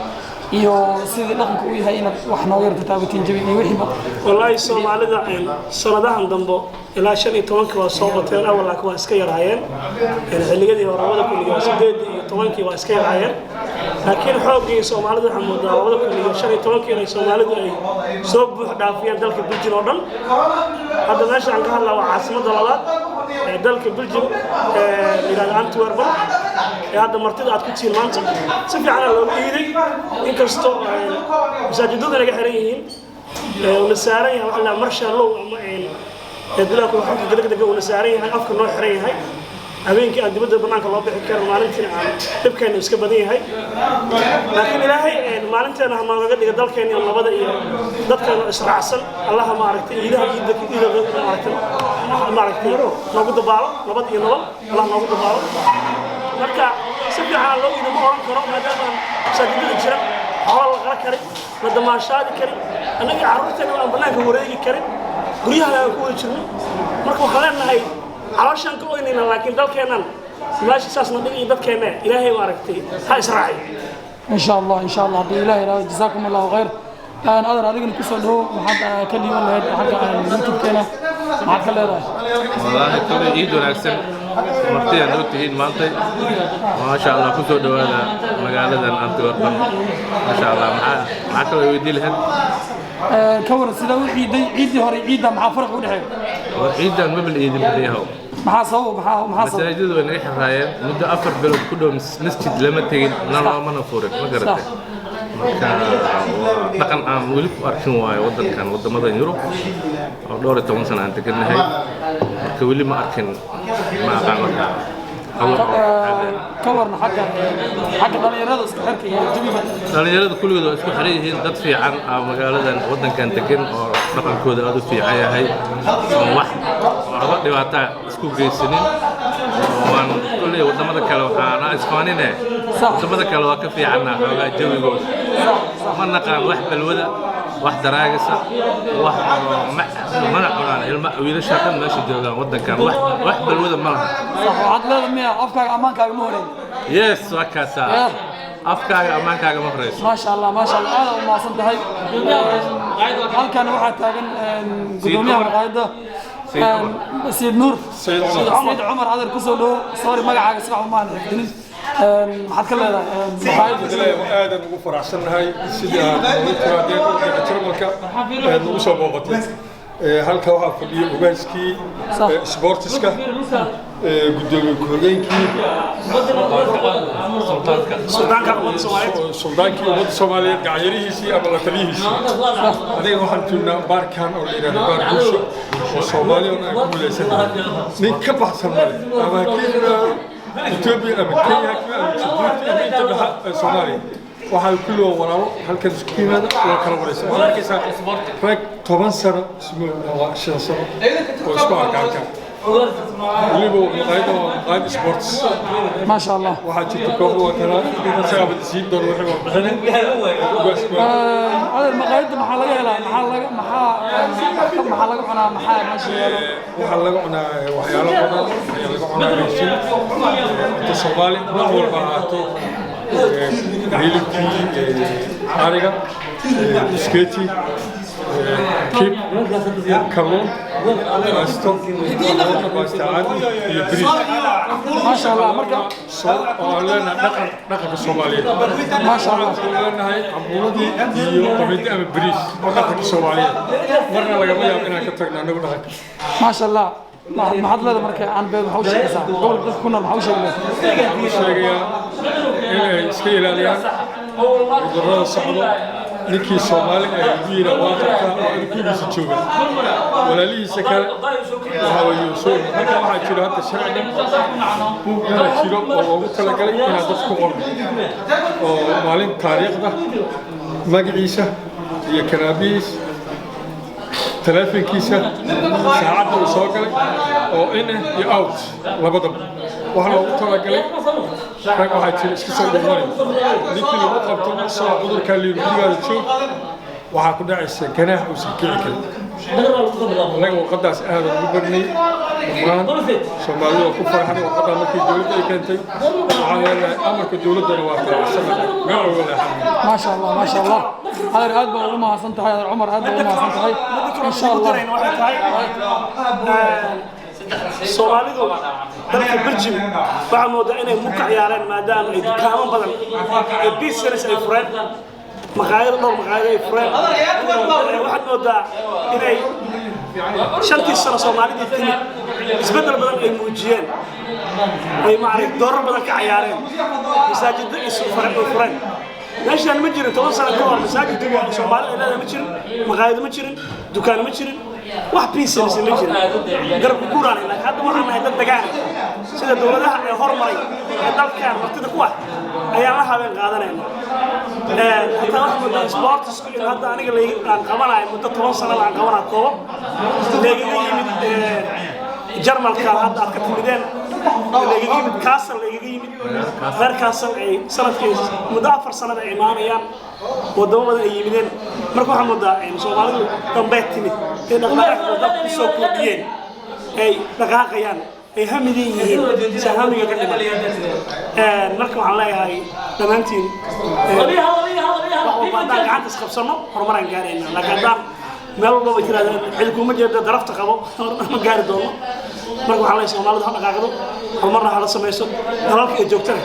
S2: iyo sidii dhaqanka u yahay, inaad wax nooga yarta taabatiin jabi iyo wixiiba.
S8: Wallaahi, Soomaalida sanadahan dambo ilaa 15-kii waa soo bateen. Awal laakiin waa iska yaraayeen. Xilligadii hore, 2008-kii, waa iska yaraayeen, laakiin xooggii Soomaalida waxaa moodaa 2015-kii inay Soomaalidu ay soo buux dhaafiyeen dalka Belgium oo dhan. Hadda meesha aan ka hadlaa waa caasimadda labaad ee dalka Belgium ee la yidhahdo Antwerpen ee hadda martida aad ku tihiin maanta. Si fiicanaa looga iiday, inkastoo masaajidadu naga xiran yihiin, uuna saaran yahay waxa la martial law ama bilaanku xagga degdega uuna saaran yahay, afka noo xiran yahay, habeenkii aan dibadda bannaanka loo bixi karin, maalintiina aan dhibkeenu iska badan yahay. Laakiin Ilaahay maalinteena ha noogaga dhiga dalkeena iyo nabada iyo dadkeena israacsan. Allaha maaragtay iidaha iida iida maaragtay noogu dabaalo nabad iyo nolol, Allah noogu dabaalo. Marka si fiican loo iido ma oran karo, maadaama aan masaajidada jira, xoolo la qala karin, la damaashaadi karin, annagii carruurteena aan bannaanka wareegi karin, guryaha aan ku wada jirno. Marka waxaan leenahay calooshaan ka oynayna, laakiin dalkeennan meesha saasna dhig iyo dadkeenna Ilaahay maaragtay ha israaciyo.
S2: In sha Allah, in sha Allah, haddii Ilaah yidhahdo. Jazaakum Allahu khayr. Adeer, adigana kusoo dhawo. Maxaad ka dhiiban lahayd xagga YouTube-keena? Maxaad ka leedahay?
S5: Wallaahi kulli ciid wanaagsan. Martiyaa noo tihiin maantay. Maasha Allah, kusoo dhawaada magaaladan Antwerpen. Maasha Allah. Maxaa kaloo weydii lahayd?
S2: Ka waran sidaa u ciiday ciiddii hore, ciidda maxaa farqi u dhexeeya?
S5: War ciidan mabal iidin badiyahow.
S2: Maxaa sabab, maxaa sabab?
S5: Masaajidadu way naga xiraayeen muddo 4 bilood ku dhow. Masjid lama tegin, naloomana furin, ma garatay? Marka waa dhaqan aan weli ku arkin waayo waddankan, waddamadan Yurub oo dhowr iyo toban sano aan degannahay. Marka weli ma arkin, ma aqaan. Marka
S2: Ka waran xagga dhalinyarada, isku xirka iyo jawiga?
S5: Dhalinyarada kulligood waa isku xiran yihiin. Dad fiican aa magaaladan, waddankan degan oo dhaqankooda aad u fiican yahay, oo wax waxba dhibaataa isku geysanin. Waan kulley waddamada kale waxaana isfaanine, waddamada kale waa ka fiicannaa xoogaa jawigooda. Ma naqaan wax balwada, wax daraagisa, wax mana cunaan. Ilma wiilasha dhan meesha joogaan waddankan wax balwada ma laha.
S2: Sax, waxaad leedahay miya afkaaga ammaankaaga ma horeyn?
S5: Yes, waa kaasaa, afkaaga ammaankaaga ma horeyso.
S2: Maasha Allah, maasha Allah, aad u mahadsan tahay. Halkan waxaa taagan gudoomiyaha maqaayadda, Sayid Nuur, Sayid Cumar. Adeer, kusoo dhawo. Sorry, magacaaga si wax umaan xifdinin. Maxaad ka leedahay maqaayadda?
S9: Aadan ugu faraxsannahay sidii aad noogu timaadeen waddanka Jarmalka aad nagu soo booqatay. Halka waxaa fadhiya ogaaskii sboortiska, gudoomiye ku-xigeenkii, suldaankii ummadda Soomaaliyeed, gacyarihiisii ama la taliyihiisii. Aniga waxaan joognaa baarkan oo la yidhahdo Baar Bulsho oo Soomaali oo dhan ay ku guuleysanahay. Nin ka baxsan male, ama ha ka yimaado Etoobiya ama Kenya ama Jabuuti ama inta dhexa ee Soomaaliya, waxaa kulli waa walaalo halkan isku yimaada, waa kala waraysa. Waxaad arkaysaa rag 10 sano, 5 sano oo isku arka halkan. Weliba maqaayadda waa maqaayad sports.
S2: Maasha Allah.
S9: Waxaa jirta kooxda, waa kana isagaaba siin doona wixii warbixine.
S2: Adeer, maqaayadda maxaa laga helaa? Maxaa laga cunaa? Maxaa meesha yaalo?
S9: Waxaa laga cunaa waxyaalo badan ayaa laga cunaa. Cunaa raashin inta Soomaali nooc walba ahaato, hilibkii ariga, bisketi, kib, kalluun, baasto, baasto caadi iyo bariis.
S2: Maasha Allah. Marka
S9: oo aan leenahay dhaqan, dhaqanka Soomaaliyeed.
S2: Maasha Allah.
S9: Waxaan leenahay cambuuladii iyo qamadi ama bariis oo dhaqanka Soomaaliyeed. Marna lagama yaabo inaan ka tagno annagu dhaqanka.
S2: Maasha Allah. Maxaad leedahay marka aan beed maxaa u sheegaysaa gobolka dadka ku nool? Maxaa u sheegaysaa?
S9: Waxaan u sheegayaa inay iska ilaaliyaan cudurrada socdo. Ninkii Soomaali ee ugu yidhaa waa qabtaa, waa in gurigiisa jooga, walaalihiisa kale waxa weeye soo. Marka waxaa jiro hadda sharcigan buugana jiro oo loogu talagalay inaad dad ku qorno oo maalin taariikhda, magaciisa iyo kanaabihiis, taleefankiisa, saacadda uu soo galay oo in iyo out labadaba. Waxaa loogu talagalay rag waxaa jira iska soo dhumanay. Ninkii lagu qabto isagoo cudurkaa liiru, gurigaada joog, waxaa ku dhacaysa ganaax uusan kici karin. Annaga warqadaas aada ugu barnay dhammaan Soomaalida waa ku farxan warqadaa markii dowladda ay keentay. Waxaan leenahay amarka dowladdana waa taabacsana, meel walba leexan.
S2: Maasha Allah, maasha Allah. Adeer, aad baa ugu mahadsan tahay. Adeer Cumar, aad baa ugu mahadsan tahay. Insha Allah.
S8: Waxay tahay Soomaalidu dalka Belgium waxaa moodaa inay muka ciyaareen, maadaama ay dukaamo badan ee business ay fureen, maqaayado, dhowr maqaayado ay fureen. Waxaad moodaa inay 5-tii sano Soomaalidii timid isbeddel badan ay muujiyeen, ay maaragtay doorar badan ka ciyaareen, masaajidda ay fureen. Meeshaan ma jirin 10 sano ka hor masaajidka Soomaalida ay leedahay ma jirin, maqaayado ma jirin, dukaan ma jirin, wax business ma jirin, garabka guuraan. Laakiin hadda waxaan nahay dad degaan, sida dowladaha ee hormaray ee dalkan martida ku ah ayaan la habeen qaadanayna. Hataa waxaa moodaa sportsku in hadda aniga aan qabanayo muddo 10 sanada aan qabanayo koobab leegaga yimid Jarmalka, hadda aad ka timideen lagaga yimid, Kassel lagaga yimid, reer Kassel ay sanadkii muddo 4 sanada ay imaanayaan, wadamo badan ay yimideen. Marka waxaa moodaa Soomaalidu dambeed timid ee dhaqdhaqaaqda dalka ku soo kordhiyeen, ay dhaqaaqayaan, ay hamidan yihiin si hamiga ka dhiman. Marka waxaan leeyahay dhammaantiin, wax walba haddaan gacanta isqabsano horumaraan gaarayna, laakiin haddaan meel walbaba tirahdaan cid kuma jeedo, darafta qabo, horumar ma gaari doono. Marka waxaan leeyahay Soomaalidu ha dhaqaaqdo, horumarna hala samayso dalalka ay joogtana.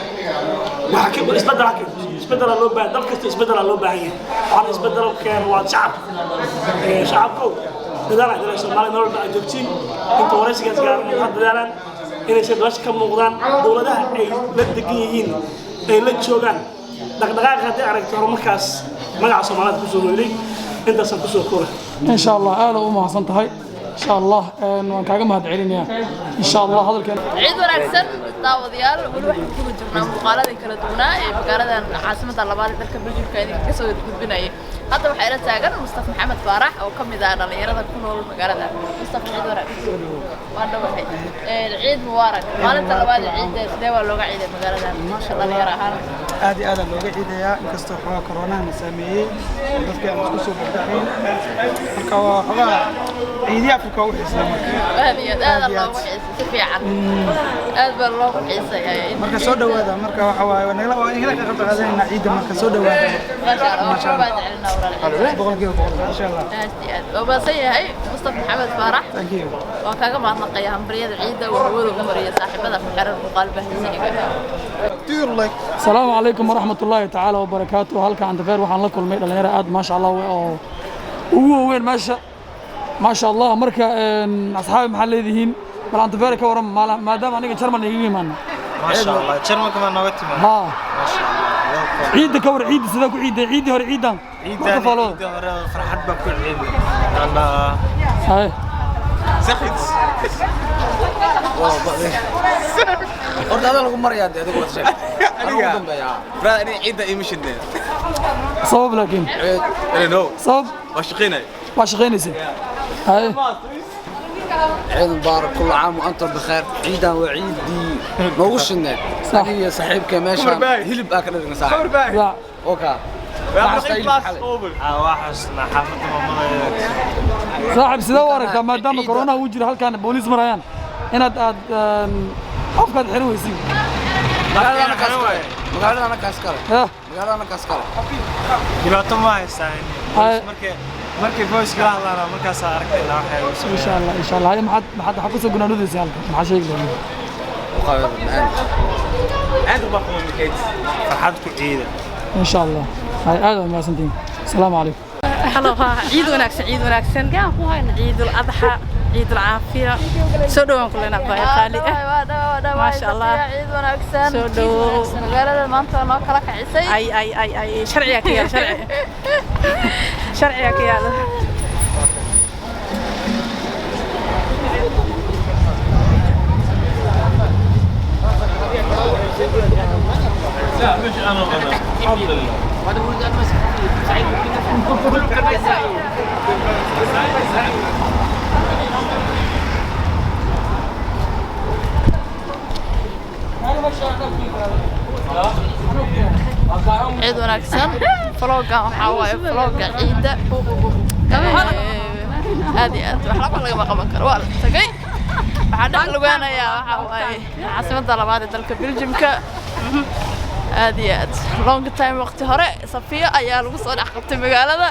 S8: Waxa ka isbeddel ha keento, isbeddelaa loo baahan dal kasta, isbeddelaa loo baahan yahay. Waxaan isbeddel keeno waa shacabka. Shacabkow, dadaalaa dhalay Soomaaliya meel walba aad joogtiin, inta waraysigaas gaaran ha dadaalaan inay sida meesha ka muuqdaan dowladaha ay la degan yihiin, ay la joogaan dhaqdhaqaaqa. Hadday aragto horumarkaas magaca Soomaalida kusoo hoyday, intaasaan kusoo kooba.
S2: Insha Allah, aad u mahadsan tahay. Insha Allah waan kaaga mahad celinayaa. Insha Allah hadalkeen.
S1: Ciid wanaagsan daawadayaal. Weli waxaan ku guda jirnaa muuqaaladii kala duwanaa ee magaaladan caasimadda labaad ee dalka Belgiumka idinka kasoo gudbinayay. Hadda waxaa ila taagan Mustafa Maxamed Faarax oo ka mid ah dhallinyarada ku nool magaalada. Mustafa, ciid wanaagsan. Waa dhawahay. Ciid mubaarak. Maalinta labaad ee ciidda sidee waa looga ciiday magaaladan dhalinyaro ahaan?
S10: Aad iyo aad aa looga ciidayaa, inkastoo xoogaa koronahana saameeyey oo dadkii aan isku soo barbixin. Marka waa xoogaa ciidiya Afrika waa u xiisnaa marka.
S1: Aad iyo aad aad loogu xiisay, si fiican aad baa loogu xiisayaa.
S10: Marka soo dhawaada. Marka waxa waaye waa nagala waa nagala ka qayb qaadanayna ciidda. Marka soo dhawaada.
S1: Maasha Allah, waan ku mahad celinaa walaal.
S10: 100%, insha Allah.
S1: Aad iyo aad waa mahadsan yahay Mustafa Maxamed Faarax.
S10: Thank you.
S1: Waan kaaga mahadnaqaya hambaryada ciidda uu hawada ugu mariya saaxiibada ku xiran muuqaal baahisiga.
S2: Asalaamu calaykum waraxmat ullaahi tacaala wabarakaatu. Halka Antwerp waxaan la kulmay dhalinyaro aad, maasha Allah, oo ugu waaweyn meesha, maasha Allah. Marka asxaabi, maxaa leedihiin? Bal Antwerp ka waran, maadaama aniga Jarmal igaga imaana.
S11: Maasha Allah, Jarmalka maa nooga timaad?
S2: Ha.
S11: Maasha Allah, welcome.
S2: Ciidda ka war, ciidda sidee ku ciidday? Ciiddii hore, ciiddan
S11: ciidan
S2: ka faalooda.
S11: Ciidda hore farxad baan ku ciiday Allah.
S2: Hay.
S11: Zakhid.
S6: Horta adaa lagu marayaa dee, adigu wad sheeg.
S11: Aniga?
S6: Ugu dambeeya.
S11: Brother, aniga ciidda ima shidneen.
S2: Sabab laakiin?
S11: I don't know.
S2: Sabab?
S11: Waa shaqaynay.
S2: Waa shaqaynaysa. Hay.
S6: عيد مبارك، كل عام وانتم بخير. عيدان وعيدي noogu shidneed aniga iyo saaxiibka meeshaan hilib aa ka dhigna saaxiib. Oka.
S11: Waa xusnaa xaafadda maamada.
S2: Saaxib, sidee u aragtaa maadaama corona uu jiro halkaan booliis marayaan inaad aad Afkaad xiran weysiin.
S6: Magaalada anakaas kale. Magaalada anakaas kale.
S11: Dhibaato ma haystaan. Markay voice kala hadlaan markaas arkayna waxay.
S2: Insha Allah, insha Allah. Haya, maxaad waxaa kusoo gunaanudaysa halkan? Maxaa sheegi lahayd?
S11: Aad uba communicate farxad ku ciida.
S2: Insha Allah. Hay, aad waa mahadsantihiin. Asalaamu calaykum.
S12: Hello, ha, ciid wanaagsan, ciid wanaagsan. Ciidul Adxa, ciidul caafiya. Soo dhawaan kulena baay qaali ah. Maasha Allah.
S1: Ciid wanaagsan.
S12: Soo dhawow.
S1: Magaalada maanta waa noo kala kicisay.
S12: Ay ay ay ay, sharciga ka yaal, sharci. Sharciga ka yaal.
S5: لا مش انا، الحمد لله.
S1: Ciid wanaagsan. Vloggan waxaa waaye vlogga ciidda. Aad iyo aad waxba lagama qaban karo, waa la tagay. Waxaa dhex lugaanayaa waxaa waaye caasimadda labaad ee dalka Belgiumka. Aad iyo aad long time, waqti hore Safiya ayaa lagu soo dhex qabtay magaalada.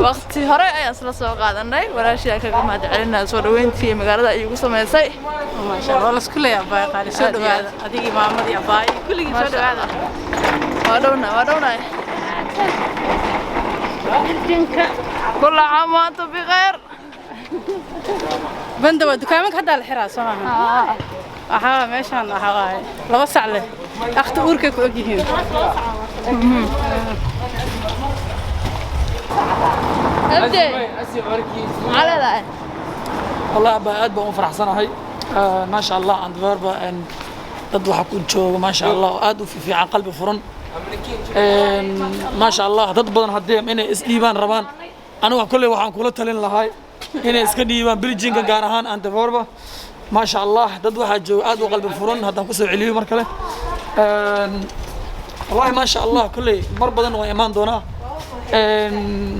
S1: Waqti hore ayaan isla soo qaadanay, walaashiyaa kaga mahad celinaya soo dhaweyntii magaalada ay igu samaysay.
S12: Maasha Allah, waa la isku leeyahay baay qaali. Soo dhawaada. Adigii, maamadii, abaay, kulligii soo dhawaada.
S1: Waa dhowna, waa dhowna. كل عام وانتم بخير.
S12: Banda waa dukaamanka hadda la xiraa, soo maaha? Waxaa meeshaan waxaa waaye 2 sac leh akhta uurkay ku og yihiin.
S1: Abdi على لا.
S2: Wallahi baa aad baan u faraxsanahay. Maasha Allah, Antwerp dad waxa ku jooga maasha Allah oo aad u fiican, qalbi furan. Maasha Allah, dad badan haddii inay isdhiibaan rabaan, anigu kolley waxaan kula talin lahay inay iska dhiibaan Belgiumka, gaar ahaan Antwerp. Maasha Allah, dad waxaa jooga aad u qalbi furan. Haddaan kusoo celiyo mar kale, wallahi maasha Allah, kolley mar badan waan imaan doonaa.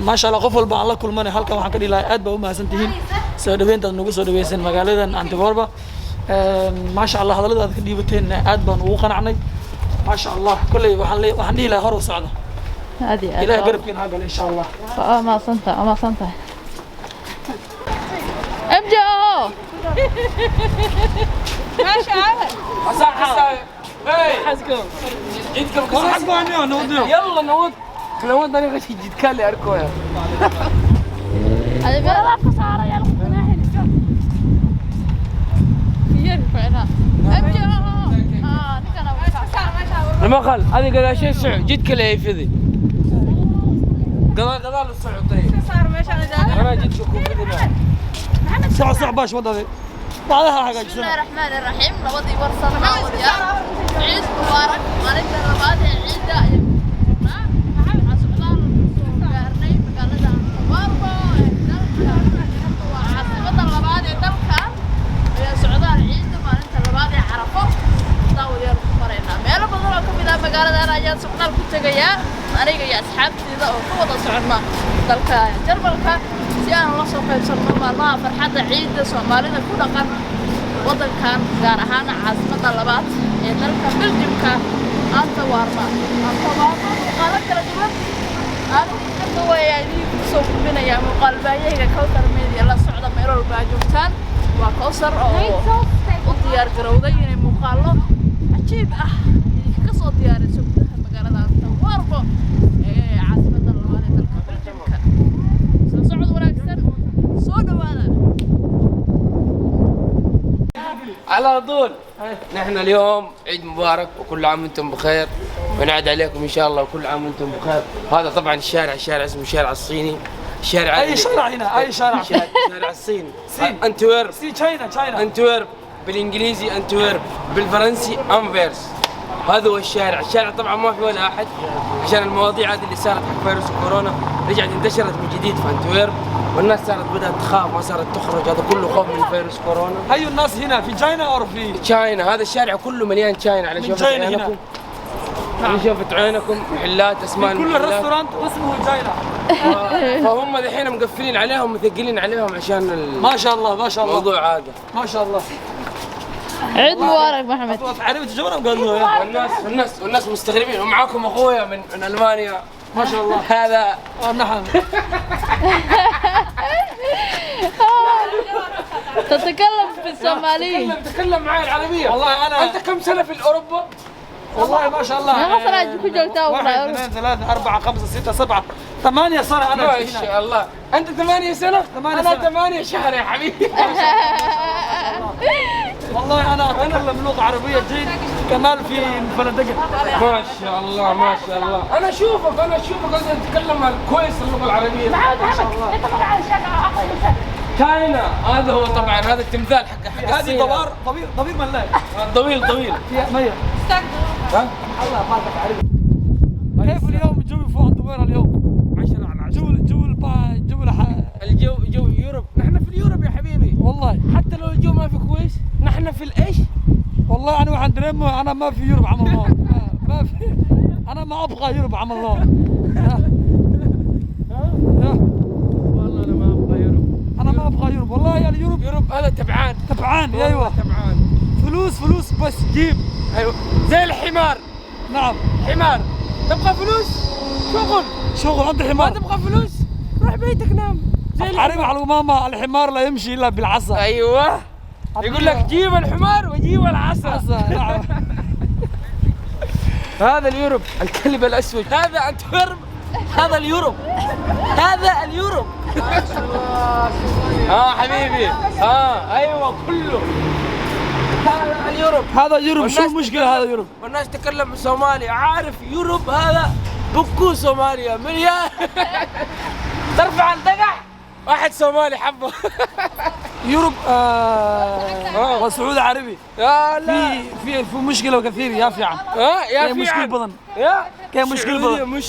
S2: Maasha Allah, qof walba aan la kulmanay halkan waxaan ka dhihi lahaa aad baa u mahadsantihiin soo dhaweyntaad nagu soo dhaweyseen magaaladan Antwerp. Maasha Allah, hadallada aad ka dhiibateen aad baan ugu qanacnay. Maasha Allah, kolley waxaan dhihi lahaa hor u socda.
S1: Aad iyo aad.
S2: Ilaah garabkiina ha galo, insha Allah.
S1: Waa mahadsantahay, waa mahadsantahay. MJ oho.
S3: يلا نود كلمات طريقة جد كان لي أركوها.
S1: هذا meel alaabka saaraya lagu ganaaxin joog. Yar ficnaa. MJ oho. Ah, ninkana waa.
S3: المخل هذه قضاء شيء سعود جد كله يفذي قضاء قضاء للسعود. طيب انا جد شكو فذي.
S2: Soco, soco, baash wadada bacdaha
S1: بسم الله
S2: hagaajisana.
S1: الرحمن الرحيم. Labadii warsan daawadayaal, ciid mubaarak. Maalinta labaad ee ciidda ayaan ku jirnaa. Waxaa socdaal soo gaarnay magaalada Antwerp ee dalka, waa caasimadda labaad ee dalka. Ayaa socdaal ciidda maalinta labaad ee Carafo daawadayaal ku maraynaa. Meelo badan oo ka mid ah magaaladan ayaan socdaal ku tegayaa aniga iyo asxaabteyda oo ka wada soconna dalka Jarmalka si aan la soo qaybsanno maalmaha farxadda ciidda Soomaalida ku dhaqan waddankan, gaar ahaan caasimadda labaad ee dalka Belgiumka, Antwerp. Antwerp muuqaalo kala duwan aan idinka wayaa idinku soo gudbinayaa muuqaal baahiyahayga Kowthar Media. La socda meel walba aad joogtaan. Waa Kowthar oo u diyaar garowday inay muuqaalo cajiib ah idinkaga soo diyaariso gudaha magaalada Antwerp ee caasimadda labaad ee dalka Belgiumka. Soo socod wanaagsan, soo dhawaada.
S3: على طول نحن اليوم عيد مبارك وكل عام وانتم بخير، ونعد عليكم ان شاء الله وكل عام وانتم بخير. هذا طبعا الشارع، الشارع اسمه شارع الصيني، الشارع
S2: أي شارع هنا؟ أي شارع؟
S3: شارع الصين، انتويرب.
S2: سي China، China.
S3: انتويرب بالانجليزي، انتويرب بالفرنسي انفيرس. هذا هو الشارع. الشارع طبعا ما في ولا احد عشان المواضيع هذه اللي صارت حق فيروس كورونا رجعت انتشرت من جديد في انتويرب، والناس صارت بدات تخاف، ما صارت تخرج. هذا كله خوف من فيروس كورونا.
S2: هيو الناس هنا في China or في
S3: China. هذا الشارع كله مليان China على
S2: من
S3: شوفة
S2: China هنا.
S3: عينكم، على شوفة عينكم، محلات اسماء
S2: كل
S3: المحلات.
S2: ال restaurant اسمه China.
S3: فهم الحين مقفلين عليهم، مثقلين عليهم عشان
S2: ما شاء الله، ما شاء الله.
S3: الموضوع هذا.
S2: ما شاء الله.
S1: عيد مبارك محمد.
S2: عربي تجونا قالوا
S3: والناس مستغربين، ومعاكم اخويا من المانيا
S2: ما شاء الله.
S3: هذا
S2: نحن
S1: تتكلم بالصومالية.
S3: تكلم معي العربية.
S2: والله انا
S3: انت كم سنة في اوروبا؟
S2: والله ما شاء الله.
S1: ما سنة ku joogtaa؟
S2: 1 2 3 4 5 6 7 8 سنة أنا.
S3: ما شاء الله، أنت 8 سنة؟ 8 سنة. أنا 8 شهر يا حبيبي.
S2: والله أنا أتكلم لغة عربية جيد كمال في فندقة.
S3: ما شاء الله ما شاء الله، أنا أشوفك أنت تتكلم كويس اللغة العربية.
S1: ما شاء الله. أنت
S3: تاينا هذا هو طبعا، هذا التمثال حق
S2: هذه دوار طويل طويل ملاي
S3: طويل طويل
S2: في مية.
S3: ها؟
S2: الله مالك عربي. كيف اليوم الجو فوق الدويرة اليوم؟
S3: 10 على 10.
S2: جو
S3: الجو جو Europe، نحن في ال Europe يا حبيبي.
S2: والله
S3: حتى لو الجو ما في كويس نحن في الايش؟
S2: والله انا واحد دريم، انا ما في Europe عم الله. ما في، انا ما ابغى Europe عم الله.
S3: والله انا ما ابغى Europe،
S2: انا ما ابغى Europe والله. يا ال Europe
S3: Europe هذا تبعان
S2: تبعان. ايوه
S3: تبعان،
S2: فلوس فلوس بس جيب.
S3: ايوه زي الحمار.
S2: نعم
S3: حمار، تبغى فلوس شغل
S2: شغل عند الحمار،
S3: ما تبغى فلوس روح بيتك نام. زي
S2: عارف على ماما الحمار لا يمشي الا بالعصا.
S3: ايوه يقول لك جيب الحمار وجيب العصا.
S2: نعم.
S3: هذا ال Europe، الكلب الاسود، هذا انتورب، هذا ال Europe، هذا ال Europe. حبيبي ايوه كله هذا ال Europe،
S2: هذا Europe. شو المشكلة هذا Europe؟
S3: والناس تتكلم صومالي، عارف Europe هذا بكو صوماليا مليان. ترفع الدقح واحد صومالي حبه.
S2: Europe والسعودية عربي.
S3: لا
S2: في مشكلة كثير يا فيعان.
S3: يا فيعان
S2: مشكلة بدن.
S3: يا
S2: كان مشكلة بدن.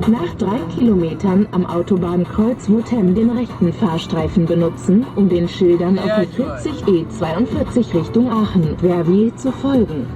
S13: Nach 3 Kilometern am Autobahnkreuz Vottem den rechten Fahrstreifen benutzen, um den Schildern auf der 40E42 Richtung Aachen-Verviers zu folgen.